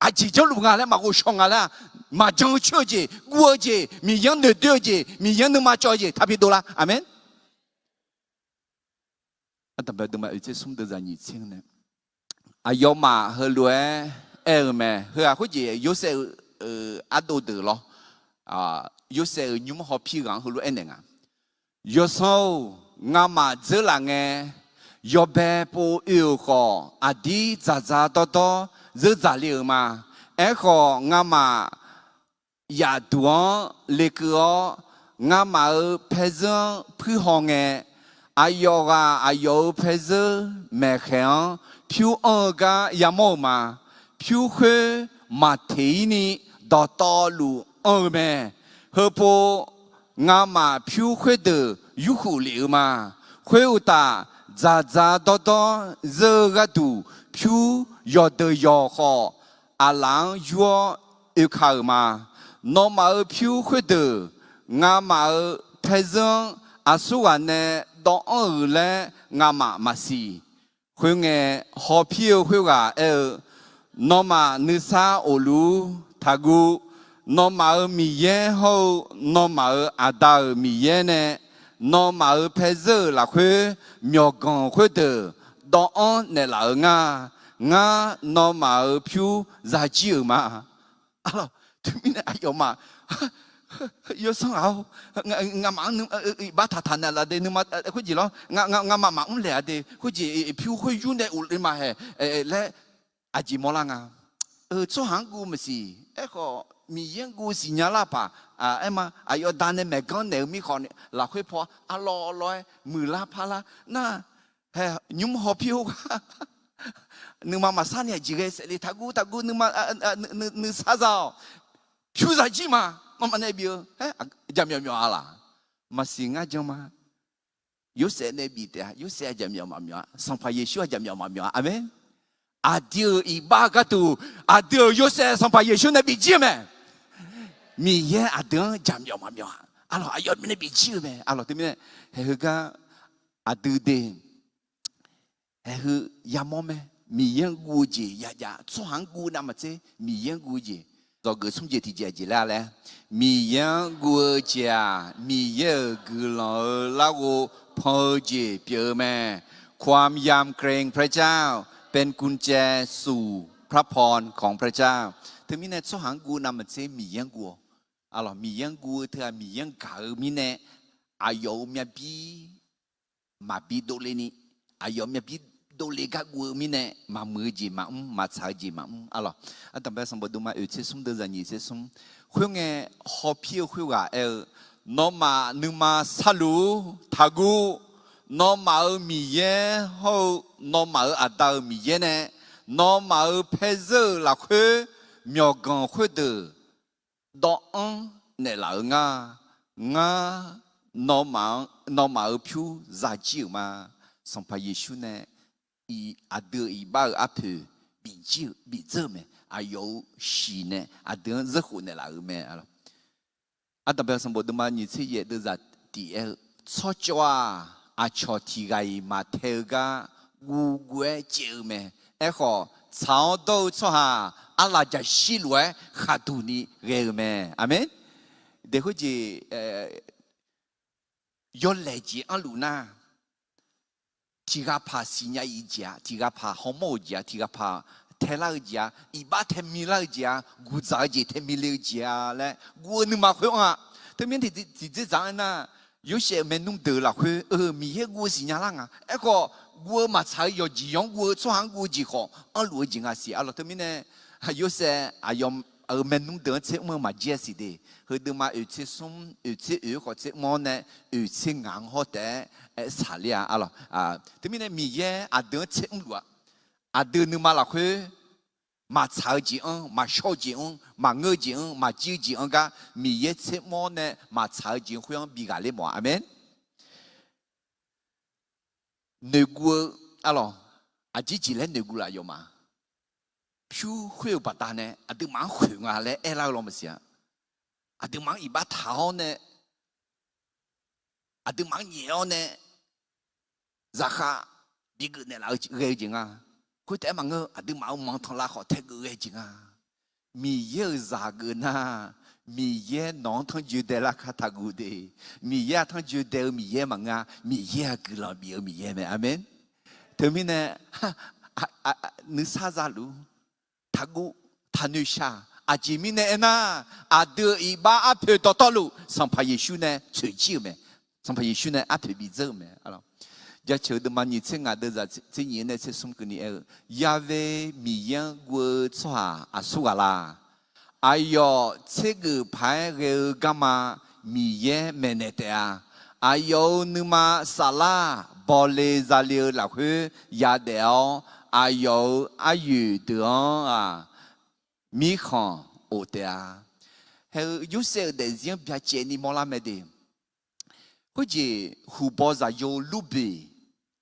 aqjeq janrluf nga laer maqghov shaw nga laer-aq, maqjan-eu coer-eu jeq, guv-eu jeq, Miqyaer-anr noeqdoer-eu jeq, Miqyaer-anr nuima cawv-eu jeq taqbi dovlar. Aqmeq. Ardanqbae deuq ma oeq tser smr deuq zaqnyiq tser nae, aqyawfmaf heulof-aer aer-eu mae. Heu-aq khoerjeq Yorsaev-euq ardov deuq lawr, Yorsaev-euq nymr hawpir ghaq-anr heulof-aer aernaeq nga. Yawsanr-or, ngamaf dzeurlaf ngae, yawbae pov oe-euq khawf, aqdir dzaqdzaq dawrdawr zeur dzaqle-euq ma. Aerkhawf, ngamaf yaf duq-anr lekeuv-awr, ngamaf-euq paerzeur-anr puirhaw ngae, aqyawf ghaq aqyawf-euq paerzeur maeqkhaeq-anr pyur anr-eu gar yamawr-euq ma. Pyur khoer maqteq-ir ni dawqtawvluf anr-eu mae. Heupov, ngamaf pyur khoerdeuq yurkhuf lef-eu ma. Khoeruqtaf, dzaqdzaq dawrdawr zeur-eu gharduq pyur yawqdeuq yawq khawf, aqlaf-anr yur-awr oeka-euq ma. Nawmaf-euq pyur khoerdeuq ngamaf-euq paerzeur-anr aqsurghaq nae dawvanr-euq laer ngamaf maqsiq. Khoerngae, hawpir-eu khoerghaq aer-eu, Nawmaf nuisar of-lur. Taqguv. Nawmaf-euq Miqyaer hawr-eu nawmaf-euq aqda-euq Miqyaer nae nawmaf-euq paerzeur-euq lafkhoer myawqganq khoerdeuq dawvanr naeqlaf-eu ngar. Ngar nawmaf-euq pyur zajir-euq ma. Arlawq, teumirnae aqyawfmaf, Yawsanr ghaq-or, ngamaf-anr iqbax taqtaq naeqlaf de, nuima khoerjeq lawr, ngamaf maqmr laeq-a de, khoerjeq pyur khoer yur nae of le ma hae laer aqjeq mawrlar nga. Tsawrhaq-anr guv maqsiq. Aerkhawf, Miqyaer-anr guv siqnya lar paq. Aerma, aqyawf danae maeqganr naeq-eu mirkhanq lafkhoer paw arlawr lawr-aer muiqlar parlar nar, hae, nymr hawpir-eu gar nuima maqsar ni aqjeq ghae saef le. Taqguv taqguv, nuima nuisar za-awq. Pyur zajir ma. Nawmaf nae bif-eu jaqmyawf myawf-a laq? Maqsiq ngar jan ma. Yorsaev nae bif taef-a. Yorsaev aqjaqmyawf maqmyawf-a. Sanqpaq Yeqsur aqjaqmyawf maqmyawf-a. Aqmeq. Aqdui-euq iqbax gharduq, aqdui-euq Yorsaev Sanqpaq Yeqsur nae bifjir-eu mae. Miqyaer aqdui-anr jaqmyawf maqmyawf-a. Arlawq, aqyawf mirnae bifjir-eu mae. Arlawq, teumirnae haeq heugar aqdui de haeq heu yamawr mae. Miqyaer-anr guv-eu jeq yajav, tsawrhaq-anr guv navmaqtser Miqyaer-anr guv-eu jeq. Dzawgeuf smr jeq tiqjeq aqjeq laer-a laer, Miqyaer-anr guv-eu jeq-aq, Miqyaer-euq guiqlanq-eu larghov pan-eu jeq pyeuf-eu mae. ความยำเกรงพระเจ้า เป็นกุญแจสู่พระพรของพระเจ้า. Teumirnae tsawrhaq-anr guv navmaqtser Miqyaer-anr guv-awq. Arlawq, Miqyaer-anr guv-eu teu-aq, Miqyaer-anr gaq-eu mirnae, aqyawf-euq myavbir maqbi dovle ni, aqyawf myavbir dovle gar guv-eu mirnae, maqmuiq-eu jeq maqmr, maqtsaq-eu jeq maqmr. Arlawq, ardanqbae sanqbof doma oeq tser smr deuv zaqnyiq tser smr. Khoerngae, hawpir-eu khoerghaq aer-eu, Nawmaf nuima sarluf-ur. Taqguv. Nawmaf-euq Miqyaer hawr-eu nawmaf-euq aqda-euq Miqyaer nae nawmaf-euq paerzeur-euq lafkhoer myawqganq khoerdeuq dawvanr naeqlaf-eu ngar. Ngar nawmaf-euq pyur zajir-euq ma. Sanqpaq Yeqsur nae aqdui-euq iqbax-euq arpoeq bifjir-eu bifdzeur-eu mae. Aqyawf-euq shiq nae aqdui-anr zeurkhof naeqlaf-euq mae. Ardanqbae sanqbof doma nyiq tser yaef deuv zaq iq-aer-eu, tsawrcawv-aq, aqcawq tiq ghaq-iq maqtae-eu gar guvguv-aer caev-eu mae. Aerkhawf, tsaq-awr dawr-eu tsawrhaq-aq, arlaqjaqshir lof-aer khaqduq ni ghae-eu mae. Aqmeq. Deq khoerjeq yawlaeq jeq anrluf nar, tiq ghaq paq siqnya-iq jeq-a, tiq ghaq paq hawmawr-euq jeq-a, tiq ghaq paq taelar-eu jeq-a, iqbax tae milar-eu jeq-a, guqdzaq-eu jeq tae mile-eu jeq-a laer guv-eu nuima khoer-anr-a. Teumirnae tiqdzer dzaq-aer nar, Yorsaev-euq maernmr deuq lafkhoer-eu Miqyaer guv-eu siqnya lar nga. Aerkhawf, guv-eu maqtsaq-eu yawqjeq yawq-anr guv-eu tsawrhaq-anr guv-eu jeq khawf anrluf-eu jeq nga siq arlawq. Teumirnae Yorsaev aqyawf-euq maernmr deuq-anr tser mr-eu maqjir-a siq de. Heudeuqma oeq tser smr, oeq tser oeq-aer khawf tser mr-awr nae, oeq tser ngaq-anr hawr taef-aer saqler-a arlawq. Teumirnae Miqyaer aqdui-anr tser mrluf-a. Aqdui nuima lafkhoer maqtsaq-eu jeq-anr, maqshawr-eu jeq-anr, maqngeur-eu jeq-anr, maqjir-eu jeq-anr gar Miqyaer tser mr-awr nae maqtsaq-eu jeq-anr khoer-anr bighaq ler mawf-a. Aqmeq. Noeqguv-eu arlawq, aqjeq jeq laer noeqguv laf yawf ma. Pyur khoer-euq baqdanae aqduimaf-anr khoeq nga laer aerlar-eu law maqsiq-a. Aqduimaf-anr iqbax taq-awr nae, aqduimaf-anr nyaef-awr nae, zaqkhav bigeuf naeqlaf-eu ghae-eu jeq nga. Khoertaef-aer maqngeur, aqduimaf-euq manqtanqlav khawf taegeuf ghae-eu jeq nga. Miqyaer-euq zaq geuf nar, Miqyaer nawq-anr tanrjoe daelar kar taqguv de. Miqyaer-aq tanrjoe dae-eu Miqyaer maqngeur-a. Miqyaer-aq guiqlanq bif-eu Miqyaer mae. Aqmeq. Teumirnae nuisar zaluf, taqguv, taqnoeq shaq. Aqjeq mirnae aernar, aqdui-euq iqbax arpoeq dawqtawvluf Sanqpaq Yeqsur nae tsoeqjir-euq mae. Sanqpaq Yeqsur nae arpoeq bidzeur-euq mae. Jaceuq deuvma nyiq tser ngaq deuvzaq tser nyiq-aer nae tser smr keuvni aer-eu, Ya've Miqyaer-anr guv-eu tsawrhaq aqsur ghaq la? Aqyawf tsergeuf paq-aer ghae-eu garma Miqyaer maeqnaeq taef-a. Aqyawf-euq nuima saflar bawle zale-eu lafkhoer yadaef-awr, aqyawf-euq aryoeq deuq-anr-aq, mirkhanq of taef-a. Hae-eu Yorsaev-euq daefzir-anr byacaevni mawrlar mae de. Khoerjeq huqbaw zaqyo lurbeq,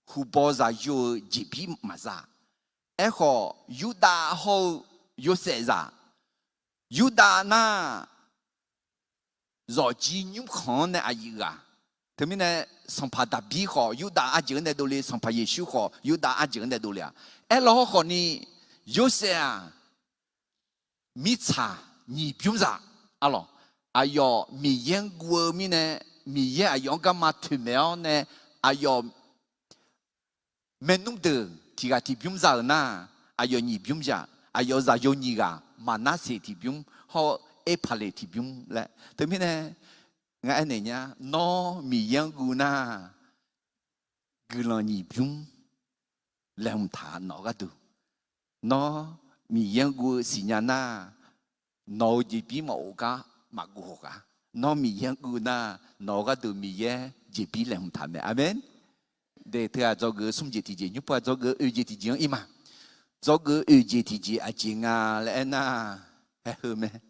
huqbaw zaqyo-eu jeqbir maqza. Aerkhawf, Yurdav hawr-eu Yorsaev zaq, Yurdav nar, zawqjir nymrkhanq-anr nae aqyuif ghaq. Teumirnae, sanqpaq Daqbir khawf Yurdav arjeuq-anr nae dovle, Sanqpaq Yeqsur khawf Yurdav arjeuq-anr nae dovle-a. Aerlawr hawrkhawf ni, Yorsaev-aq, mirtsaq nyiq bymr zaq arlawq. Aqyawf Miqyaer-anr guv-eu mirnae, Miqyaer aqyawf-anr garma toeqmaeq-awr nae, aqyawf maernmr deuq tiq ghaq tiq bymr za-euq nar, aqyawf nyiq bymr zaq. Aqyawf zaqyo nyiq ghaq, Maqnarseq tiq bymr hawr-eu Erpaqleq tiq bymr laer. Teumirnae ngar aernaeq nya, nawr Miqyaer-anr guv nar, guiqlanq nyiq bymr laeqhmq taq nawq-eu gharduq. Nawr Miqyaer-anr guv-eu siqnya nar, nawq-euq jeqbir maqof gar maqguv hawq ghaq. Nawr Miqyaer-anr guv nar, nawq-eu gharduq Miqyaer jeqbir laeqhmq taq mae. Aqmeq. De teu-aq dzawgeuf-eu smr jeq tiqjeq, nymr pov-aq dzawgeuf-eu oeq jeq tiqjeq-anr ir ma. Dzawgeuf-eu oeq jeq tiqjeq aqjeq nga laer aernar, hae heu mae.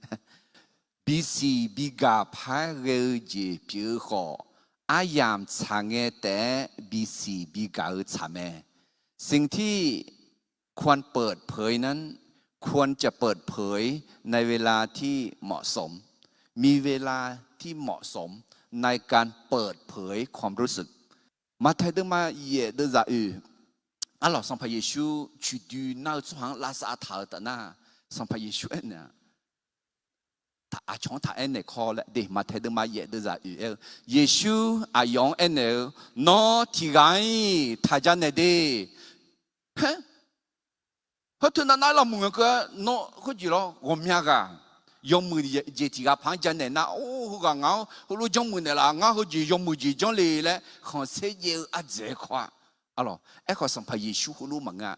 Bisiq bigaq paq-aer ghae-eu jeq pyeuf-eu khawf, aryamq tsaq ngae taef-aer bisiq bigaq-eu tsaq mae. สิ่งที่ควรเปิดเผยนั้น ควรจะเปิดเผย ในเวลาที่เหมาะสม มีเวลาที่เหมาะสม ในการเปิดเผยความรู้สึก Maqtaeq deuvma yaef deuvzaq oeq. Arlawq, Sanqpaq Yeqsur coiqdoi nar-eu tsawrhaq-anr lavsav taq-eu taf nar, Sanqpaq Yeqsur aernaeq-a, aqcawq-anr taq aernaeq kawr laer de. Maqtaeq deuvma yaef deuvzaq oeq aer-eu, Yeqsur aqyawf-anr aernaeq-eu, Nawr tiq ghaq-ir taq ja naeq de. Haer, hawr teu nav nav lavmuiq ngaq keuv-a, nawr khoerjeq lawr ghawqmya ghaq yawmuiq jeq tiq ghaq paq-anr ja naeq nar, or, heughaq ngaq-anr heulof janrmuiq naeqlaf, ngar heujeq yawmuiq jeq janr le laer khanqsaer jaev-eu ardzaeq-aer kawr-a. Arlawq, aerkhawf Sanqpaq Yeqsur heulof maqngeur-a.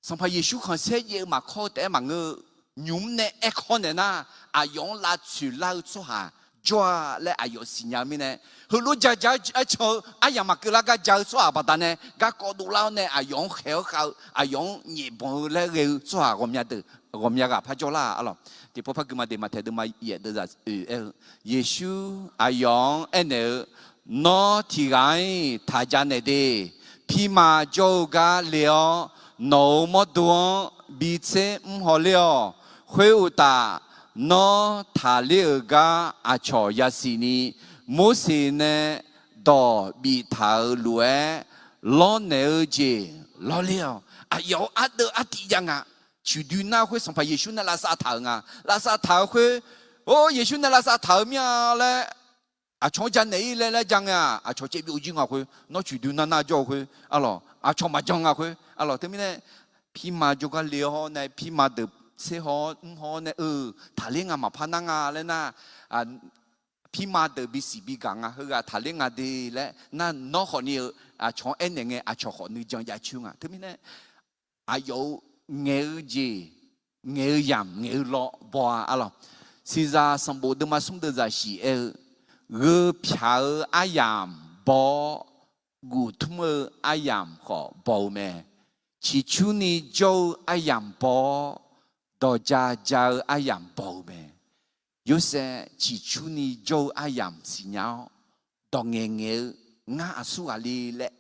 Sanqpaq Yeqsur khanqsaer jaev-eu maqkawr-eu taef-aer maqngeur-eu, nymq mr nae aerkawr naeq nar, aqyawf-anr lavtsoeq lar-eu tsawrhaq jawr-a laer aqyawf siqnya-eu mirnae, heulof ja ja-aer can-eu aryamq maqkeuv lar gar ja-eu tsawrhaq baqdanae garkawv dovlar-awr nae aqyawf-anr khaeq-awr khav-eu, aqyawf-anr nyaef banq-eu laer ghae-eu tsawrhaq ghawqmya deuq, ghawqmya ghaq par jawrlar-a. Arlawq, tiqpov par gui ma de. Maqtaeq deuvma yaef deuvzaq oeq aer-eu, Yeqsur aqyawf-anr aernaeq-eu, Nawr tiq ghaq-ir taq ja naeq de. Pirma jawr-eu gar le-awr, nawq-euq mawrdo-anr bitser mr haw ler-awq. Khoeruqtaf, nawr taqler-euq gar aqcawq yasiq ni Morseq nae dawq biftaq-euq lof-aer lawrnaeq-eu jeq lawrler-awq. Aqyawf-euq ardeuv artiv jav nga. Ciqdui nar khoer Sanqpaq Yeqsur nae lavsav taq-euq nga. Lavsav taq-eu khoer, or, Yeqsur nae lavsav taq-eu mir-a laer, aqcawq-anr janaeq-ir laer laer ja ngae-aq, aqcawq caev byov jir nga khoer, nawr ciqdui nar nar jawr-eu khoer, arlawq, aqcawq maqjan nga khoer, arlawq. Teumirnae, pirma jawrgar le-awr nae, pirma deuq tser haw-awr mr haw-awr nae, eu, taqler nga maqpar nar nga laer nar, pirma deuq bisiq bigaq nga, heughaq taqler nga de laer nar, nawr khawfni-eu aqcawq-anr aernaeq ngae, aqcawq khawf nuijan jav coer nga. Teumirnae, aqyawf-euq ngaeq-eu jeq, ngaeq-eu yamq, ngaeq-eu law baw-a, arlawq. Siqzaq sanqbof deuvma smr deuv zaqsiq aer-eu, gheu pyaq-eu aryamq baw-awr, guftmr-eu aryamq khawf baw-eu mae. Ciqcurni jawr-eu aryamq baw-awr, dawqja ja-eu aryamq baw-eu mae. Yorsaev ciqcurni jawr-eu aryamq siqnya-awr, dawq ngaeq ngaeq-eu, ngar aqsur ghaq le laer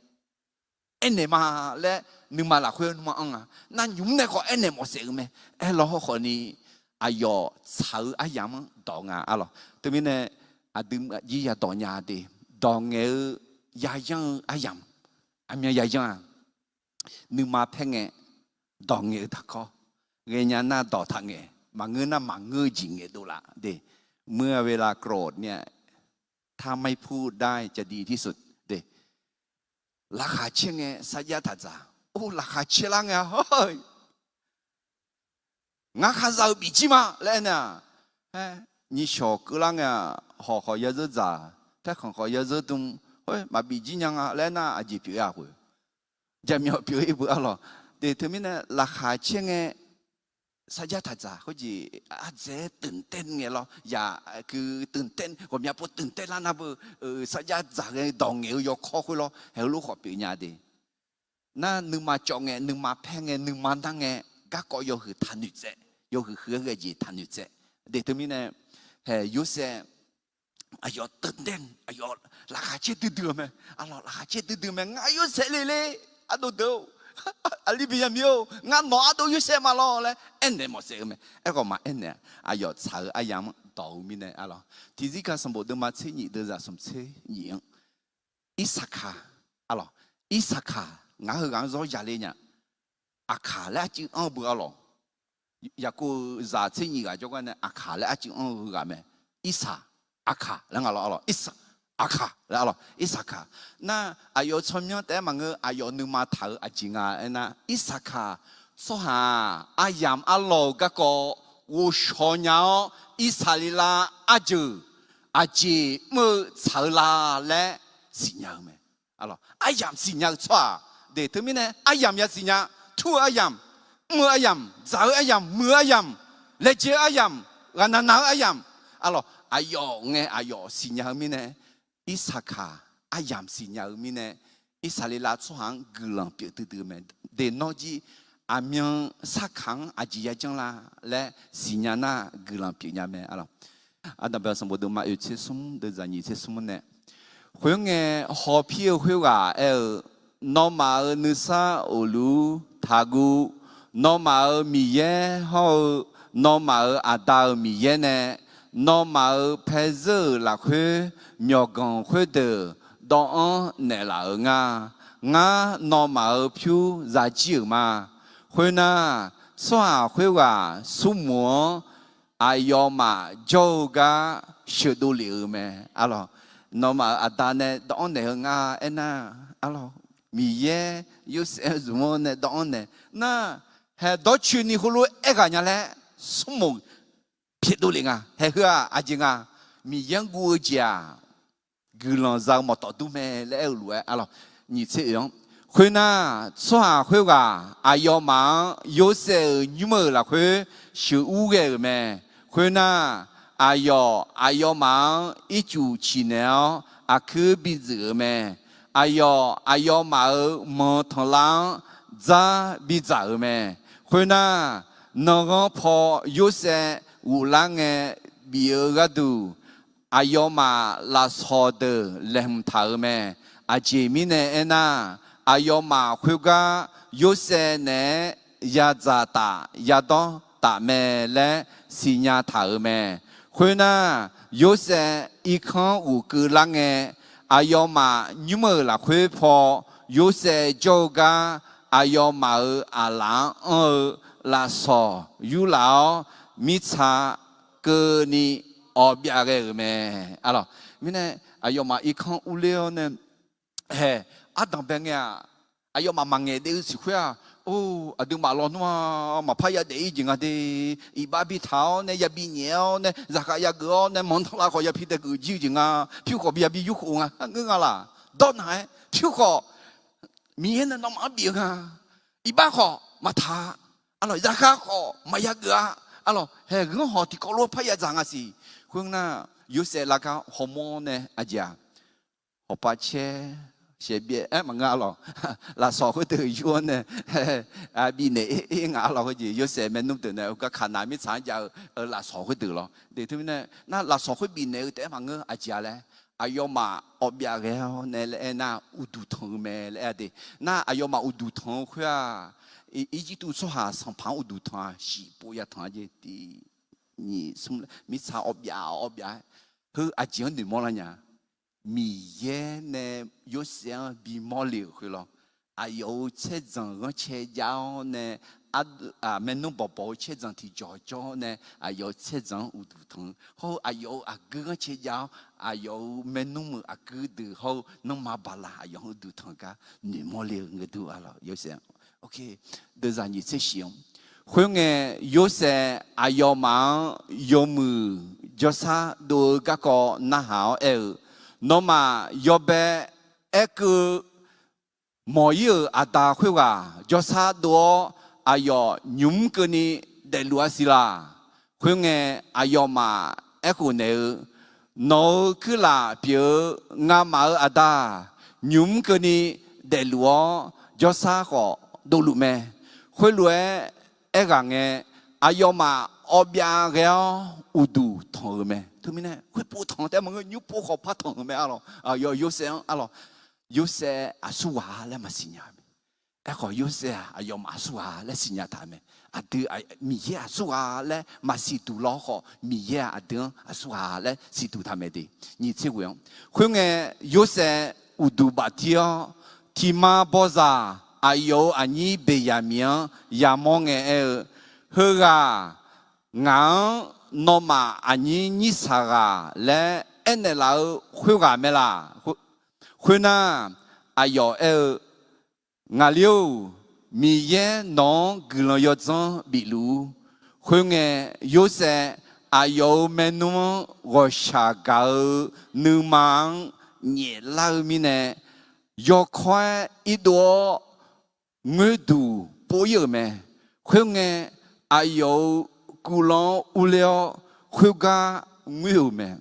aernaeq ma laer, nuima lafkhoer nuima anr nga. Nar nymq mr nae khawf aernaeq mawf saef-eu mae. Aerlawr khawfni, aqyawf tsaq-eu aryamq-anr dawq nga, arlawq. Teumirnae, aqdui jir yadawq nya de, dawq ngaeq-eu yayanr-eu aryamq, aqmyan yayanr-a. Nuima paer ngae, dawq ngaeq-eu taqkawr. Ghaenya nar dawq taqngaeq, maqngeur nar maqngeur-eu jeq ngaeqdov laf de. เมื่อเวลาโกรธเนี่ย ถ้าไม่พูดได้จะดีที่สุด de. Laqkhaq caer ngae sarjax taq dzaq. Or, laqkhaq caer lar ngae-a, hawr, ngar khar za-eu bif jir ma laer aernar-aq, nyiqshawq keuvlar ngae-aq, hawq khawf ya zeur dzaq, paerkhanq khawf ya zeur dm, khoer maqbif jir nya nga laer nar, aqjeq pyeuf-a khoer, jaqmyawf pyeuf-ir beu, arlawq. De, teumirnae laqkhaq caer ngae sarjax taq dzaq khoerjeq, ardzaeq-aer ตื่นเต้น ngae lawr, yaq, คือ ตื่นเต้น, ghawqmya pov ตื่นเต้น lar nar beu, sarjax dzaq ghae dawq ngaeq-eu yawkawr khoer lawr, haeq heulof khawf pyeuf nya de. Nar nuima cawv ngae, nuima paer ngae, nuima nar ngae, garkawv yawhuiq taqnoeq tsaev, yawhuiq huiq-aer ghae jeq taqnoeq tsaev. De, teumirnae, haeq Yorsaev, aqyawf ตื่นเต้น, aqyawf laqkhaq caer duidui-eu mae, arlawq, laqkhaq caer duidui mae, ngar Yorsaev le le, ardov deuq-or, aqli Beqnyaqmiq-or, ngar nawq ardov Yorsaev ma lawr laer aernaeq mawf saef-eu mae. Aerkhawf maqaer naeq-a. Aqyawf tsaq-eu aryamq-anr dawq-eu mirnae, arlawq. Tiqzirkaq sanqbof deuvma tser nyif deuvzaq smq tser nyif-anr, Irsaqkaq, arlawq, Irsaqkaq, ngar heughaq-anr zawr yale nya. Aqkaq laer arcuiv anr-eu beu, arlawq. Yaqkov-euq zaq tser nyif ghaq jawrgar nae Aqkaq laer arcuiv anr-eu heughaq mae. Irsaq, Aqkaq laer nga lawr, arlawq. Irsaq, Aqkaq laer, arlawq. Irsaqkaq. Nar, aqyawf-euq tsawrmyanr taef-aer maqngeur, aqyawf nuima taq-euq aqjeq nga aernar, Irsaqkaq tsawrhaq-aq, aryamq arlawq-euq garkawv ghovshaw nya-awr, Irsaqleqlav arjeuq aqjeq mr-eu tsaq-eu la laer siqnya-eu mae. Aryamq siqnya-eu tsawrhaq de, teumirnae aryamq yasiqnya, tur-eu aryamq, mr-eu aryamq, dzaq-eu aryamq, muiq-eu aryamq, laejae-eu aryamq, ghaqnaq naq-eu aryamq, arlawq, aqyawf ngae aqyawf siqnya-eu mirnae, Irsaqkaq aryamq siqnya-eu mirnae, Irsaqleqlav tsawrhaq-anr guiqlanq pyeuf duidui-eu mae. De nawr jir, aqmyan sarkaq-anr aqjeq yajanr la laer siqnya nar guiqlanq pyeufnya mae, arlawq. Aqdaq bae sanqbof deuvma oeq tser smr deuvzaq nyif tser smr nae, khoerngae hawpir-eu khoerghaq aer-eu, nawmaf-euq nuisar uqlur taqguv. Nawmaf-euq Miqyaer hawr-eu nawmaf-euq aqda-euq Miqyaer nae nawmaf-euq paezeur-euq lafkhoer myawqganq khoerdeuq dawv-anr naeqlaf-euq nga. Ngar nawmaf-euq pyur zajir-euq ma. Khoernar, tsawrhaq khoerghaq smrmuiq-anr aqyawfmaf jawr-eu gar sheuqdov lef-euq mae. Arlawq, nawmaf-euq aqda nae dawv-anr naeq-eu nga aernar, arlawq, Miqyaer Yorsaev-anr zmq-anr nae dawv-anr naeq nar, haeq dawrcoeni heulof-aer aerghaq nya laer smrmuiq pyaeqdov lef nga. Haeq heu-aq aqjeq nga, Miqyaer-anr guv-eu jeq-aq, guiqlanq za-eu mawqtawf dur mae laer aer-eu lof-aer, arlawq, nyiq tser oeq-anr, khoernar, tsawrhaq khoerghaq aqyawfmaf-anr Yorsaev-euq nymr-euq lafkhoer sheuqur ghae-euq mae. Khoernar, aqyawf aqyawfmaf-anr ircuf ciqnaeq-awr aqkuir bizuif-euq mae. Aqyawf aqyawfmaf-euq manq tanqlav-anr dzar bidzaq-euq mae. Khoernar, nanqghanr paw Yorsaev ghoflar ngae bif-eu gharduq, aqyawfmaf lafsawq deuq laeqhmq taq-euq mae. Aqjeq mirnae aernar, aqyawfmaf khoergar Yorsaev naeq-aer yadzaq taf yadawr taf mae laer siqnya taq-euq mae. Khoernar, Yorsaev irkanr ghofkeuv lar ngae, aqyawfmaf nymr-euq lafkhoer paw Yorsaev jawr-eu gar aqyawfmaf-euq aqlaf-anr anr-eu lafsawq yurlaf-awr, mirtsa keuvni awv byav ghae-euq mae. Arlawq, mirnae aqyawfmaf irkanr urler-awr nae, hae, ardanq bae ngae-aq, aqyawfmaf maqngaeq daef-eu siq khoer-aq, or, aqduimaf lawnmr-aq maqpar yadaef-ir jeq nga de. Iqbax bitaq-awr nae yabi nyaef-awr nae zaqkhav yageuf-awr nae manqtanqlav khawf yapi daegeuf jir-eu jeq nga. Pyur khawf bi yabi yurkhof nga ngeur nga laq? Dawrnaq-aer pyur khawf Miqyaer nae nawmaf-anr bif-eu nga. Iqbax khawf maqtaq-a. Arlawq, zaqkhav khawf maqya geuf-a. Arlawq, hae ghanr hawq tiqkawv lof-aer parya dzaq nga siq. Khoernar, Yorsaev lavgar hawmawr nae aqjeq-aq, hawqpav caer, shaeqbyaev aer maqngeur arlawq. Lafsawq khoerdeuq yur-awr nae bifnaeq-ir nga arlawq. Khoerjeq Yorsaev maernmr deuq nae heugar Kaqnaq mirtsaq-anr jav-eu lafsawq khoerdeuq lawr. Teumirnae nar lafsawq khoer bifnaeq-eu taef-aer maqngeur, aqjeq-a laer, aqyawfmaf awv byav ghae-awr nae laer aernar, uqduq tanq-eu mae laer aer-a de. Nar aqyawfmaf uqduq tanq-eu khoer-aq, Irjirtuv tsawrhaq sanqpaq-anr uqduq tanq-a, shiqpov yatanq-a jeq tiq nyiq smr mirtsaq awv byav awv byav-aer, heu aqjeq-anr noeqmawr lar nya. Miqyaer nae Yorsaev-anr bimawr le-euq khoer lawr. Aqyawf-euq caerdzanq ghanrcae jav-awr nae, maernmr bawqbawq-eu caerdzanq tiqjawq jawr-awr nae, aqyawf-euq caerdzanq-anr uqduq tanq-eu hawr-eu, aqyawf-euq aqguir ghanrcae jav-awr, aqyawf-euq maernmr-euq aqguir deuq hawr-eu nanrma bala aqyawf-anr uqduq tanq-eu gar noeqmawr le-eu ngae dur arlawq. Yorsaev deuvzaq nyiq tser shif-anr, khoerngae, Yorsaev aqyawfmaf-anr yawmuiq jawrshar dov-eu garkawv narhaq-awr aer-eu, Nawmaf yawbae aerkeuv mawq-ir-euq aqda khoerghaq jawrshar dov-awr, aqyawf nymq mr keuvni daefluf-a siq laq? Khoerngae, aqyawfmaf aerkhof naeq-eu, Nawq-euq kuirlaf pyeuf-eu ngamaf-euq aqda, nymq mr keuvni daefluf-awr, jawrshar khawf dovluf mae. Khoerlof-aer aerghaq ngae, aqyawfmaf awv byav ghae-awr uqduq tanq-euq mae. Teumirnae khoerpov tanq taef-aer maqngeur, nymr pov khawf par tanq-euq mae arlawq. Aqyawf Yorsaev-anr arlawq, Yorsaev aqsurghaq laer maqsiq nya-eu mae. Aerkhawf Yorsaev-aq aqyawfmaf aqsurghaq laer siqnya taq-euq mae. Aqdui Miqyaer aqsurghaq laer maqsiq duq lawr khawf, Miqyaer-aq aqdui-anr aqsurghaq laer siqduq taq mae de. Nyiq tser ghoe-anr, khoerngae, Yorsaev uqduq baftir-awr, tiqma bawzaq aqyawf-euq aqnyir Beqyaqmiq-anr yamawr ngae aer-eu, Heughaq ngaq-anr nawmaf aqnyir nyir saq ghaq laer aernaeq laf-eu khoerghaq mae laq? Khoernar, aqyawf aer-eu, Ngaqli-or, Miqyaer nawq-anr guiqlanq yawdzanr bifluf-ur. Khoerngae, Yorsaev aqyawf-euq maernmr-anr ghawqshaq gaq-eu nuima-anr nyaeflar-eu mirnae, yawkawr-aer irdov-awr ngoerduq pov-ir-euq mae. Khoerngae, aqyawf-euq guvlanr-anr urler-awr, khoergar ngoer-euq mae.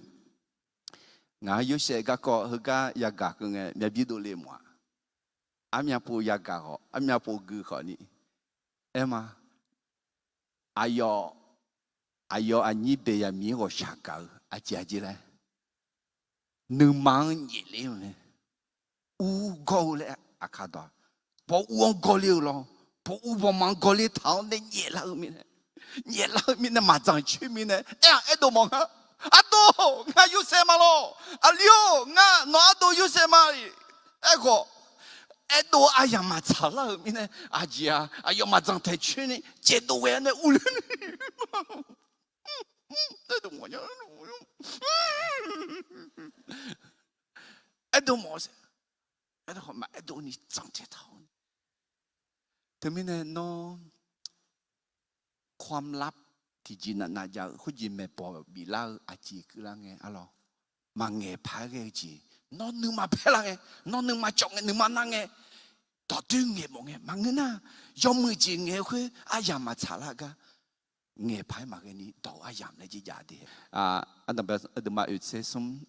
Ngaq-anr Yorsaev garkawv heugar yagaq keuv ngae, myavbir dovle mawf-a. Armyav pov yagaq khawf, armyav pov gui khawfni, aer ma. Aqyawf, aqyawf aqnyir Beqyaqmiq-anr ghawqshaq gaq-eu aqjeq aqjeq laer, nuima-anr nyaefler-eu mae. Ur gawr-eu laer aqkar dawq-a. Baw ur-anr gawrler-eu lawr, baw ur bawma-anr gawrler taq-awr nae nyaeflar-eu mirnae, nyaeflar-eu mirnae maqdzanq coer mirnae aer-aq aerdov mawf nga. Ardov, ngar Yorsaev ma lawr. Aqli-or, ngar nawq ardov Yorsaev ma. Aerkhawf, aerdov aryamq maqtsaq lar-euq mirnae, aqjeq-aq aqyawf maqdzanq taeq coer ni caevdov ghae-awr nae urler Aerdov mawf-eu, aerdov mawf-eu, aerdov khawf maqaerdov ni dzanq taeq taq-awr nae. Teumirnae nawr ความลับ tiqjeq navnav jav-eu khoerjeq maeqbawq biflar-eu aqjeq keuvlar ngae arlawr, maqngaeq paq-aer ghae-eu jeq, nawr nuima paer lar ngae, nawr nuima cawv ngae, nuima nar ngae, dawqdoer ngaeq mawf ngae maqngeur nar, yawmuiq jeq ngaeq-eu khoer aryamq maqtsaq lar gar ngaeq paq-aer maqghae ni dawq-eu aryamq laer jeq jav de. Ardanqbae aqduimaf oeq tser smr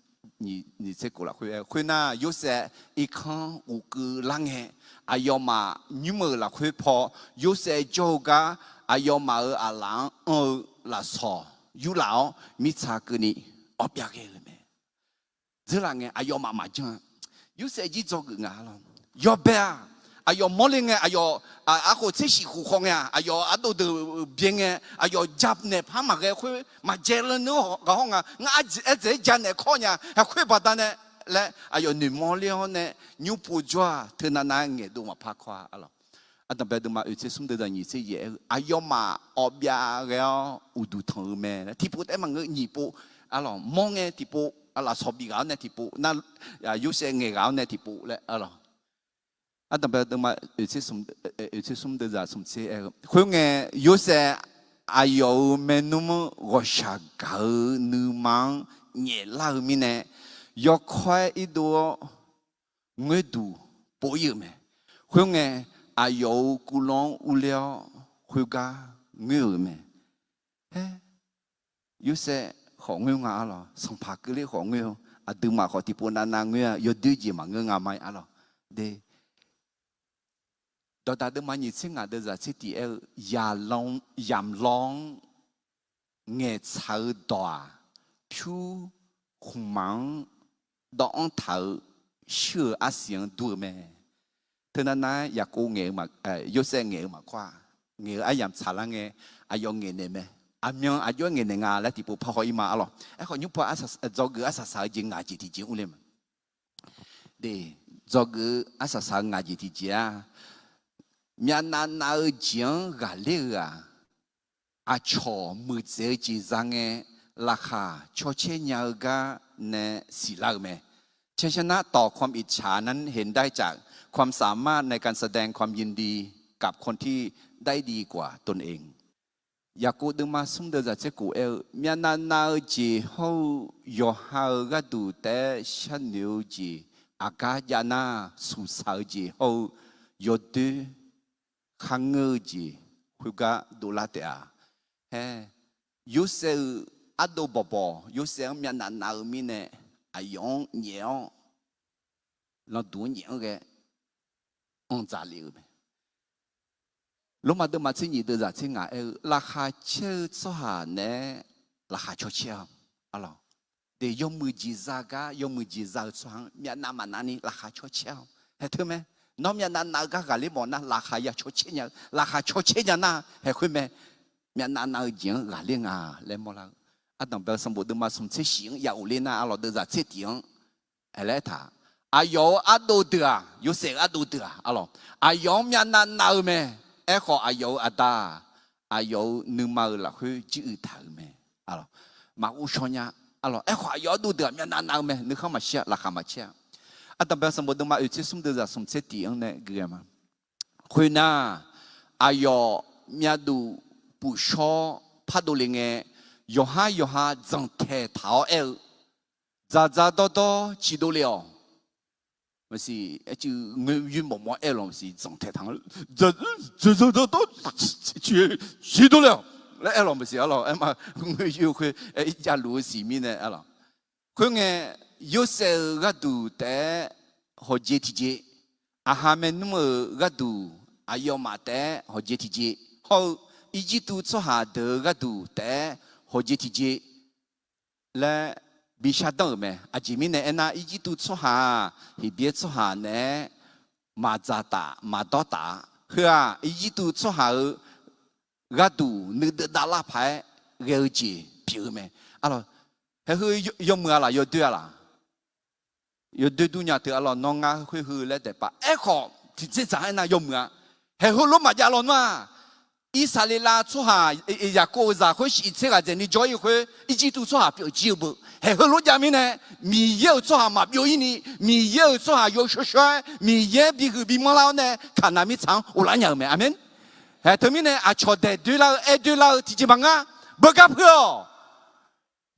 nyiq tser kof lafkhoer-aer, khoernar Yorsaev irkanr ghofkeuv lar ngae, aqyawfmaf nymr-euq lafkhoer paw Yorsaev jawr-eu gar aqyawfmaf-euq aqlaf-anr anr-eu lafsawq yurlaf-awr mirtsa keuvni awv byav ghae-euq mae. Dzeurlaf ngae aqyawfmaf maqjan-a. Yorsaev jir dzawgeuf nga lawr. Yawbae-aq, Aqyawf mawrle ngae, aqyawf arkhof tser shif khof khaw ngae-aq, aqyawf ardov deuq byae ngae, aqyawf janaeq par maqghae khoer maqjae lawnmr ghaq hawr nga. Ngar aerdzaeq-aer janaeq kawr nya-a, haeq khoer baqdanae laer aqyawf noeqmawr ler-awr nae, nymr pov jawr-aq, teunav nav ngaeqdov maqpar kawr-a arlawq. Ardanqbae deuvma oeq tser smr deuv zaq nyiq tser yaef aer-eu, aqyawfmaf awqbyav ghae-awr uqduq tanq-eu mae laer tiqpov taef-aer maqngeur, nyiq pov arlawq. Mawr ngae tiqpov, lafsawq bif ghaq-awr nae tiqpov, nar Yorsaev ngaeq ghaq-awr nae tiqpov laer arlawq. Ardanqbae deuvma oeq tser smr deuv zaq smq tser aer-eu, khoerngae, Yorsaev aqyawf-euq maernmr-anr ghawqshaq gaq-eu nuima-anr nyaeflar-eu mirnae, yawkawr-aer irdov-awr ngoerduq pov ir-euq mae. Khoerngae, aqyawf-euq kuvlanr-anr urler-awr khoergar ngoer-euq mae. Haer, Yorsaev khawf ngoer nga arlawq. Sanqpaq keuvler khawf ngoer-eu, aqduimaf khawf tiqpov navnav ngoer-a, yawdoer jeq maqngeur nga ma arlawq. De, Dawqdaq deuvma nyiq tser ngaq deuv zaq tser tiq aer-eu, yamq law-anr ngaeqtsaq-eu dawq-aq, pyur khmqmaq-anr dawvanr taq-eu shuir-euq arsiq-anr dur-eu mae. Teunav nav-aer Yaqkov ngaeq-eu, Yorsaev ngaeq-eu maqkawr-a. Ngaeq-eu aryamq tsaqlar ngae, aqyawf ngaeqnaeq mae. Aqmyan aqjox-aer ngaeqnaeq nga laer tiqpov parhaw ir ma arlawq. Aerkhawf, nymr pov-aer dzawgeuf arsaq saq-eu jeq ngaq jeq tiqjeq mrle ma. De, dzawgeuf-eu arsaq saq-eu ngaq jeq tiqjeq-aq, myavnav nav-eu jeq-anr ghaqler-eu-aq, aqcawq muiqdzaeq-eu jeq za ngae, laqkhaq cawcaer nya-eu gar nae siqlar-euq mae. ชัยชนะต่อความอิจฉานั้นเห็นได้จากความสามารถในการแสดงความยินดีกับคนที่ได้ดีกว่าตนเอง Yaqkov deuvma smr deuv zaq tser kof aer-eu, myavnav nav-eu jeq hawr-eu yawqha-euq gharduq taef-aer sharnoeq-eu jeq aqgar jav nar, suqsaq-eu jeq hawr-eu yawdoer kharngeur-eu jeq khoergar dovlar taef-a. Haer, Yorsaev-euq ardov bawqbawq, Yorsaev-anr myavnav nav-eu mirnae, aqyawf-anr nyaef-awr, landuq-anr nyaef-anr ghae anr dzaqle-euq mae. Lormav deuvma tser nyiq deuv zaq tser ngaq aer-eu, laqkhaq caer-eu tsawrhaq naeq-aer laqkhaq cawcaer-awq arlawq. De, yawmuiq jeq za gar yawmuiq jeq za-eu tsawrhaq-anr myavnav maqnav ni laqkhaq cawcaer-awq. Haeq teu mae. Nawr myavnav nav-eu gar ghaqler mawf nar, laqkhaq ya cawcaer nya-eu, laqkhaq cawcaer nya nar, haeq khoer mae. Myavnav nav-eu jeq-anr ghaqler nga laer mawrlar-eu. Ardanqbae-eu sanqbof deuvma smq tser shif-anr ya ghofler nar, arlawq, deuv zaq tser tiq-anr aerlaer taq, aqyawf-euq ardov deuq-aq, Yorsaev-euq ardov deuq-aq arlawq, aqyawf-anr myavnav nav-eu mae. Aerkhawf, aqyawf-euq aqda-aq, aqyawf-euq nuima-euq lafkhoer jir uiq taq-euq mae. Maqghov shaw nya arlawq. Aerkhawf, aqyawf ardov deuq-aq myavnav nav-eu mae. Nuikhanr maqshir-a, laqkhaq maqcaer-a. Ardanqbae-eu sanqbof deuvma oeq tser smr deuv zaq smq tser tiq-anr nae gui-a ma. Khoernar, aqyawf myavduq pufshawr pardov le ngae, yawqhar yawqha dzanqtaeq taq-awr aer-eu, dzaqdzaq dawrdawr ciqdov le-awq. Maqsiq, aerciv ngoer yoer mawf mawf-aer aer-eu lawq maqsiq, dzanqtaeq taq-anr, dzaqdzaq dawrdawr ciqdov le-awq laer aer-eu lawq maqsiq arlawq. Aerma, ngoer yoer khoer aer javluf-eu siq mirnae arlawq. Khoerngae, Yorsaev-euq gharduq taef-aer hawqjeq tiqjeq, aqha maernmr-euq gharduq aqyawfmaf taef-aer hawqjeq tiqjeq hawr-eu, Irjirtuv tsawrhaq deuq-euq gharduq taef-aer hawqjeq tiqjeq laer bi shardanr-euq mae. Aqjeq mirnae aernar, Irjirtuv tsawrhaq-aq, Heqbyaer tsawrhaq naeq-aer maqdzaq taf maqdawr taf-a. Heu-aq, Irjirtuv tsawrhaq-euq gharduq nuideuvda lavpaq-aer ghae-eu jeq pyeuf-eu mae. Arlawq, haeq heu yawmuiq-a laf yawdoer-a laf? Yawdoer dur nya teu arlawq, nawr ngar khoer heu laer daef paf. Aerkhawf, tiqjeq dzaq-aer nar yawmuiq-a. Haeq heulof maqjav lawnmr-aq, Irsaqleqlav tsawrhaq, Yaqkov-euq zaq khoer shif tser ghaq dzaeqni jawr-ir khoer, Irjirtuv tsawrhaq pyeuf jir-eu beu. Haeq heulof jav mirnae, Miqyaer-euq tsawrhaq maqbyov-ir ni, Miqyaer-euq tsawrhaq yawshawr shawr-aer Miqyaer bihuiq bimanr lar-awr nae Kaqnaq mirtsaq-anr ghoflar nya-euq mae. Aqmeq. Haeq teumirnae aqcawq daeq doerlar-eu aer doerlar-eu tiqjeq maqngeur-a. Beugar peuq-awq.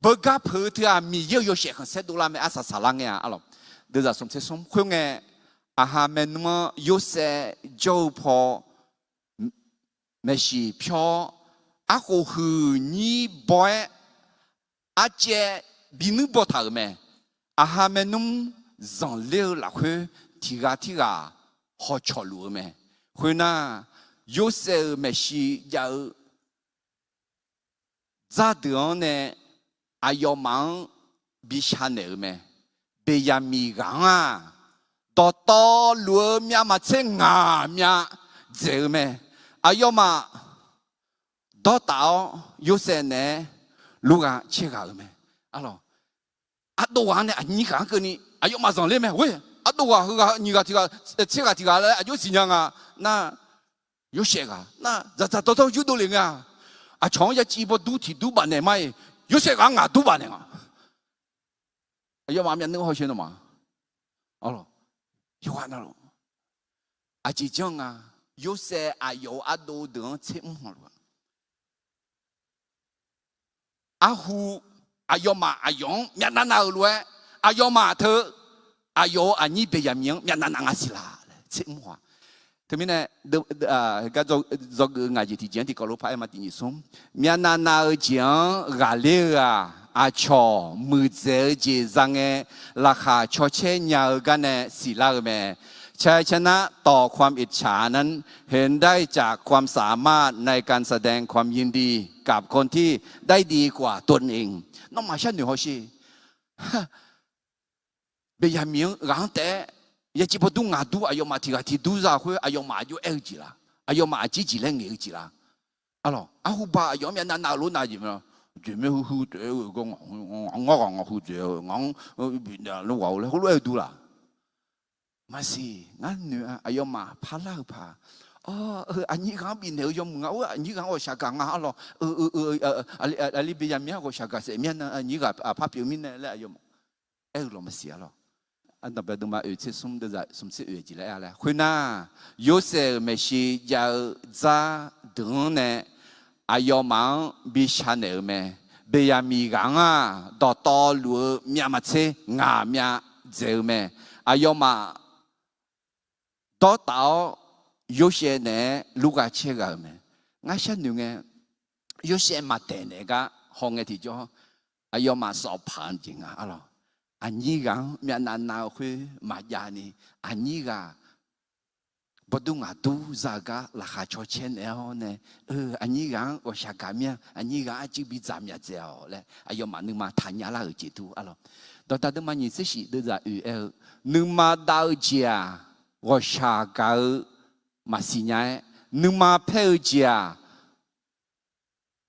Beugar peuq-eu teu-aq, Miqyaer-euq yawshaef khanqsaer dovlar mae, arsaq saqlar ngae-a arlawq. Deuv zaq smq tser smr khoerngae, aqha maernmr-anr Yorsaev jawr-eu paw maeqshi pyawr-awr, arkhof huiq nyir baw-aer arcaev binuir baw taq-euq mae. Aqha maernmr zanqler-eu lafkhoer tiq ghaq tirghaq hawcawq luf-eu mae. Khoernar, Yorsaev-euq maeqshi jav-eu dzar deuq-anr nae aqyawfmaf-anr bi shar naeq-eu mae. Beqyaqmiq ghaq-anr-aq, dawqtawvluf-eu myavmaqtser ngaq myav dzaeq-eu mae. Aqyawfmaf dawrtaf-awr Yorsaev naeq-aer lurgha caerghaq-euq mae. Arlawq, ardov ghaq-anr nae aqnyir ghaq-anr keuvni aqyawfmaf zanqler mae. Khoer ardov ghaq heughaq nyiq ghaq tiq ghaq tser ghaq tiq ghaq laer aqjox siqnya nga nar, Yorsaev ghaq nar dzaqdzaq dawrdawr yurdov lef nga. Aqcawq-anr yaciv bawdur tiq dur bafnaeq ma-iq, Yorsaev ghaq-anr ngaq dur bafnaeq nga. Aqyawfmaf myavnuiv hawsher nawmaf. Arlawq, yawqghaq navluf aqjeq janr nga. Yorsaev aqyawf-euq ardov deuq-anr tser mr hawluf-a. Arhu, aqyawfmaf aqyawf-anr myavnav nav-euq lof-aer, aqyawfmaf teu aqyawf-euq aqnyir Beqyaqmiq-anr myavnav nav nga siq laf laer tser mr haw-a. Teumirnae, gar dzawgeuf-eu ngaq jeq tiqjeq-anr tiqkawv lof paq-aer ma tiq nyiq smr. Myavnav nav-eu jeq-anr ghaqler-eu-aq, aqcawq muiqdzaeq-eu jeq za ngae, laqkhaq cawcaer nya-eu gar nae siqlar-eu mae. ชัยชนะต่อความอิจฉานั้น เห็นได้จากความสามารถในการแสดงความยินดีกับคนที่ได้ดีกว่าตนเอง Nawmaf sharnoeq hawsher. Beqyaqmiq-anr ghaq-anr taef-aer yaciv bawdur ngaq dur aqyawfmaf tiq ghaq tiq dur za khoer aqyawfmaf aqjox aer-eu jeq laf? Aqyawfmaf aqjeq jeq laer ngaeq-eu jeq laf? Arlawq, arhuba aqyawf-anr myavnav nav-eu lof nav jeq mae. Jeq mae huiq huiq taef-aer-eu gar ngaq-anr ngawr ghaq ngaq huiq dzaeq-eu ngaq-anr bifnaeq lor ghaq-eu laer heulof-aer-eu dur laf? Maqsiq, ngar noeq-a. Aqyawfmaf parlar-eu paq, aqnyir ghaq-anr bifnaeq-eu yawmuiq nga. Or, aqnyir ghaq-anr ghawqshaq gaq nga. Arlawq, aqli Beqyaqmiq-anr ghawqshaq gaq saef mir-a nar, aqnyir ghaq par pyeuf mirnae laer aqyawfmaf aer-eu lawq maqsiq. Arlawq, ardanqbae deuvma oeq tser smr deuvzaq smq tser oeq jeq laer aer-a laer khoernar, Yorsaev-euq maeqshi jav-eu dzar deuq-anr nae aqyawfmaf-anr bi shar naeq-eu mae. Beqyaqmiq ghaq-anr-aq, dawqtawvluf-eu myavmaqtser ngaq myav dzaeq-eu mae. Aqyawfmaf dawrtaf-awr Yorsaev naeq-aer lurgha caer ghaq-euq mae. Ngar sharnoeq ngae, Yorsaev maqdaeq naeq gar haw ngae tiqjawr, aqyawfmaf sawf paq-eu jeq nga. Arlawq, aqnyir ghaq-anr myavnav nav-eu khoer maqjav ni, aqnyir ghaq bawdur ngaq dur za-eu gar laqkhaq cawcaer naeq-awr nae, aqnyir ghaq-anr ghawqshaq gaq mir-a. Aqnyir ghaq-anr arcuiv bidzaq myaq dzaeq-awq laer aqyawfmaf nuima taqnya lar-euq jeq dur. Arlawq, dawqdaq deuvma nyiq tser shif deuvzaq oeq aer-eu, nuima dav-eu jeq-aq, ghawqshaq gaq-eu maqsiq nya-aer, nuima paer-eu jeq-aq,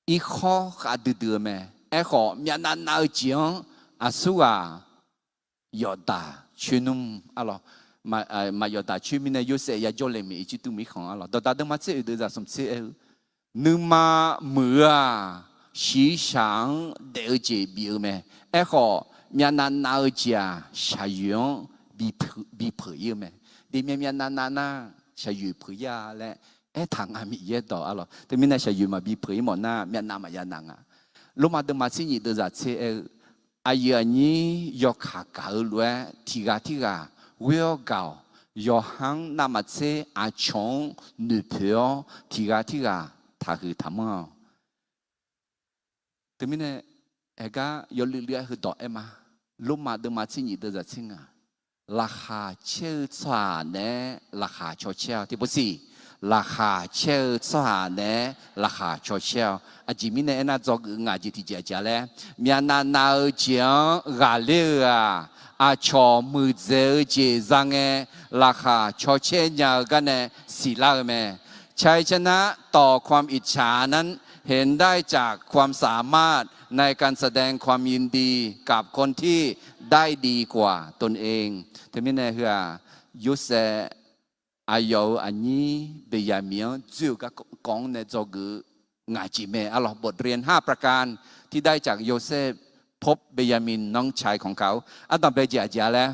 irkhawr khavdui dui-eu mae. Aerkhawf, myavnav nav-eu jeq-anr aqsurghaq yawfdaq coer nmr. Arlawq, maqyawfdaq coer mirnae Yorsaev yajawr le miq Irjirtuv mirkhanq. Arlawq, dawqdaq deuvma tser oeq deuvzaq smq tser aer-eu, nuima muiq-eu-aq, shiqshaq-anr daef-eu jeq bif-eu mae. Aerkhawf, myavnav nav-eu jeq-aq, shaqyoeq-anr bi peuq ir-eu mae. Deuq myav myavnav nav nar, shaqyoeq peuq ir-a laer aertaq nga Miqyaer dawq. Arlawq, teumirnae shaqyoeq maqbi peuq ir mawf nar, myavnav maqya nav nga. Lormav deuvma tser nyiq deuvzaq tser aer-eu, aqyuif aqnyir yawkaq gaq-eu lof-aer tiq ghaq tirghaq ghoer-awr gaq-awq. Yawqha-anr navmaqtser aqcawq-anr noeqpoeq-awr tiq ghaq tirghaq taqhuiq taqmanr-awq. Teumirnae, aergar yawluiv luiv-aer heudawq aer ma. Lormav deuvma tser nyiq deuvzaq tser ngaq, laqkhaq caer-eu tsawrhaq naeq-aer laqkhaq cawcaer-awq. Tiqpov siq, laqkhaq caer-eu tsawrhaq naeq-aer laqkhaq cawcaer-awq. Aqjeq mirnae aernar, dzawgeuf ngaq jeq tiqjeq aqjeq laer, myavnav nav-eu jeq-anr ghaqler-eu-aq, aqcawq muiqdzaeq-eu jeq za ngae, laqkhaq cawcaer nya-eu gar nae siqlar-eu mae. ชัยชนะต่อความอิจฉานั้น เห็นได้จากความสามารถในการแสดงความยินดีกับคนที่ได้ดีกว่าตนเอง Teumirnae heu-aq, Yorsaev aqyawf-euq aqnyir Beqyaqmiq-anr dzoer-eu garkawv-anr nae dzawgeuf-eu ngaq jeq mae. Arlawq, บทเรียนห้าประการที่ได้จากโยเซฟ พบเบนยามินน้องชายของเขา Ardanqbae jeq aqjeq-a laer,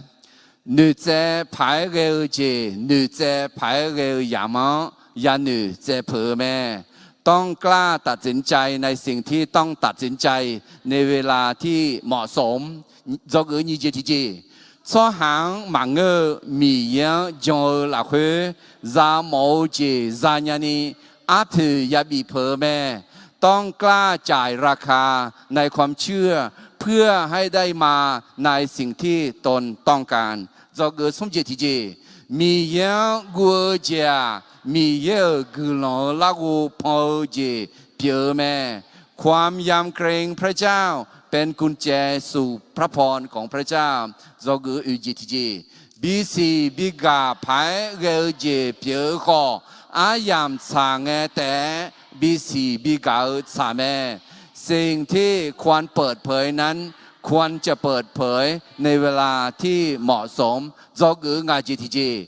noeqtsaev paq-aer ghae-eu jeq noeqtsaev paq-aer ghae-eu yamq-anr yanoeq tsaev peuq-eu mae. ต้องกล้าตัดสินใจในสิ่งที่ต้องตัดสินใจในเวลาที่เหมาะสม Dzawgeuf nyiq jeq tiqjeq, tsawrhaq-anr maqngeur-eu Miqyaer-anr jan-eu lafkhoer, zamawf-eu jeq zanya ni arpoeq yabif peuq-eu mae. ต้องกล้าจ่ายราคาในความเชื่อเพื่อให้ได้มาในสิ่งที่ตนต้องการ Dzawgeuf smr jeq tiqjeq, Miqyaer-anr guv-eu jeq-aq, Miqyaer-euq guiqlanq-eu larghov pan-eu jeq pyeuf-eu mae. ความยำเกรงพระเจ้าเป็นกุญแจสู่พระพรของพระเจ้า Dzawgeuf oeq jeq tiqjeq, bisiq bigaq paq-aer ghae-eu jeq pyeuf-eu khawf, aryamq tsaq ngae taef-aer bisiq bigaq-eu tsaq mae. สิ่งที่ควรเปิดเผยนั้น ควรจะเปิดเผยในเวลาที่เหมาะสม dzawgeuf-eu ngaq jeq tiqjeq,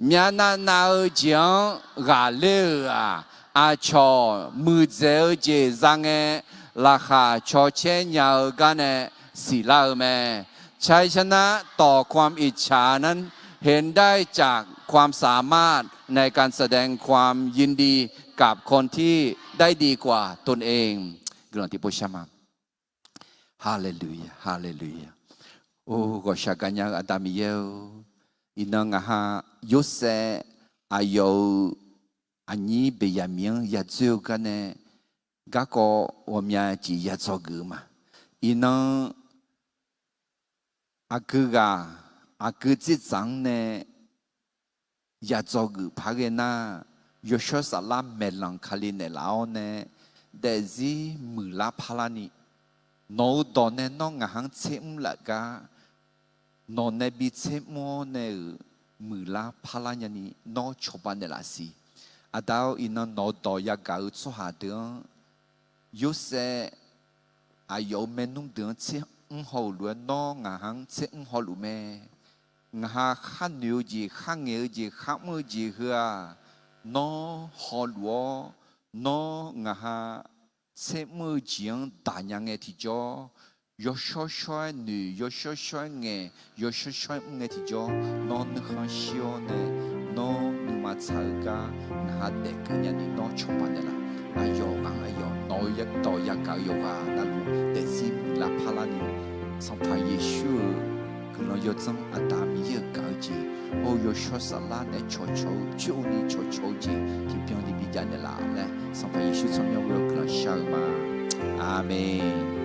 myavnav nav-eu jeq-anr ghaqler-euq-aq, aqcawq muiqdzaeq-eu jeq za ngae, laqkhaq cawcaer nya-eu gar nae siqlar-eu mae. ชัยชนะต่อความอิจฉานั้น เห็นได้จากความสามารถในการแสดงความยินดีกับคนที่ได้ดีกว่าตนเอง Guiqlanq tiqpov shar ma. Haleluya, haleluya. Or, ghawqshaq gaqnya-eu Aqda Miqyaer-or, iqnan ngaq ha Yorsaev aqyawf-euq aqnyir Beqyaqmiq-anr yadzoer-eu gar nae garkawv ghawqmya jeq yadzawgeuf-eu ma. Iqnan aqgeu ghaq, aqgeu dzerdzaq-anr nae yadzawgeuf par ghae nar, Yawshawr Saflar maeqlanq Kali naeqlaf-awr nae daefzir muiqlar parlarni, nawq-eu dawq nae nawr ngaq-anr tsermr laf gar, nawq nae bi tsermr-awr nae-euq muiqlar parlar nyani nawr cawba naeqlaf siq. Aqda-or, iqnan nawq-eu dawq yagaq-eu tsawrhaq deuq-anr, Yorsaev aqyawf-euq maernmr deuq-anr tsermr haw-euq lof-aer nawr ngaq-anr tsermr hawluf mae. Ngaq ha kharnoeq-eu jeq, kharngaeq-eu jeq, kharmr-eu jeq heu-aq, nawr hawluf-awr, nawr ngaq ha tsermr-eu jeq-anr daqnya ngae tiqjawr, yawshawr shawr-aer noeq, yawshawr shawr-aer ngaeq, yawshawr shawr-aer mr ngae tiqjawr, nawr nuikhanr shir-awr nae, nawr nuima tsaq-eu gar ngaq ha daefkeuv nyani nawr cawba naeqlaf. Aqyawf ngaq aqyawf nawq-eu dawq yagaq-eu yawqghaq navluf daefzir muiqlar parlarni, Sanqpaq Yeqsur-euq guiqlanq yawdzanr Aqda Miqyaer-euq gaq-eu jeq, or, Yawshawr Saflar nae cawqcawq-eu, coer-eu ni cawqcawq-eu jeq tiqbyan ni bijav naeqlaf laer, Sanqpaq Yeqsur tsawrmyanr ghoe-awr guiqlanq shar-eu ma. Aqmeq.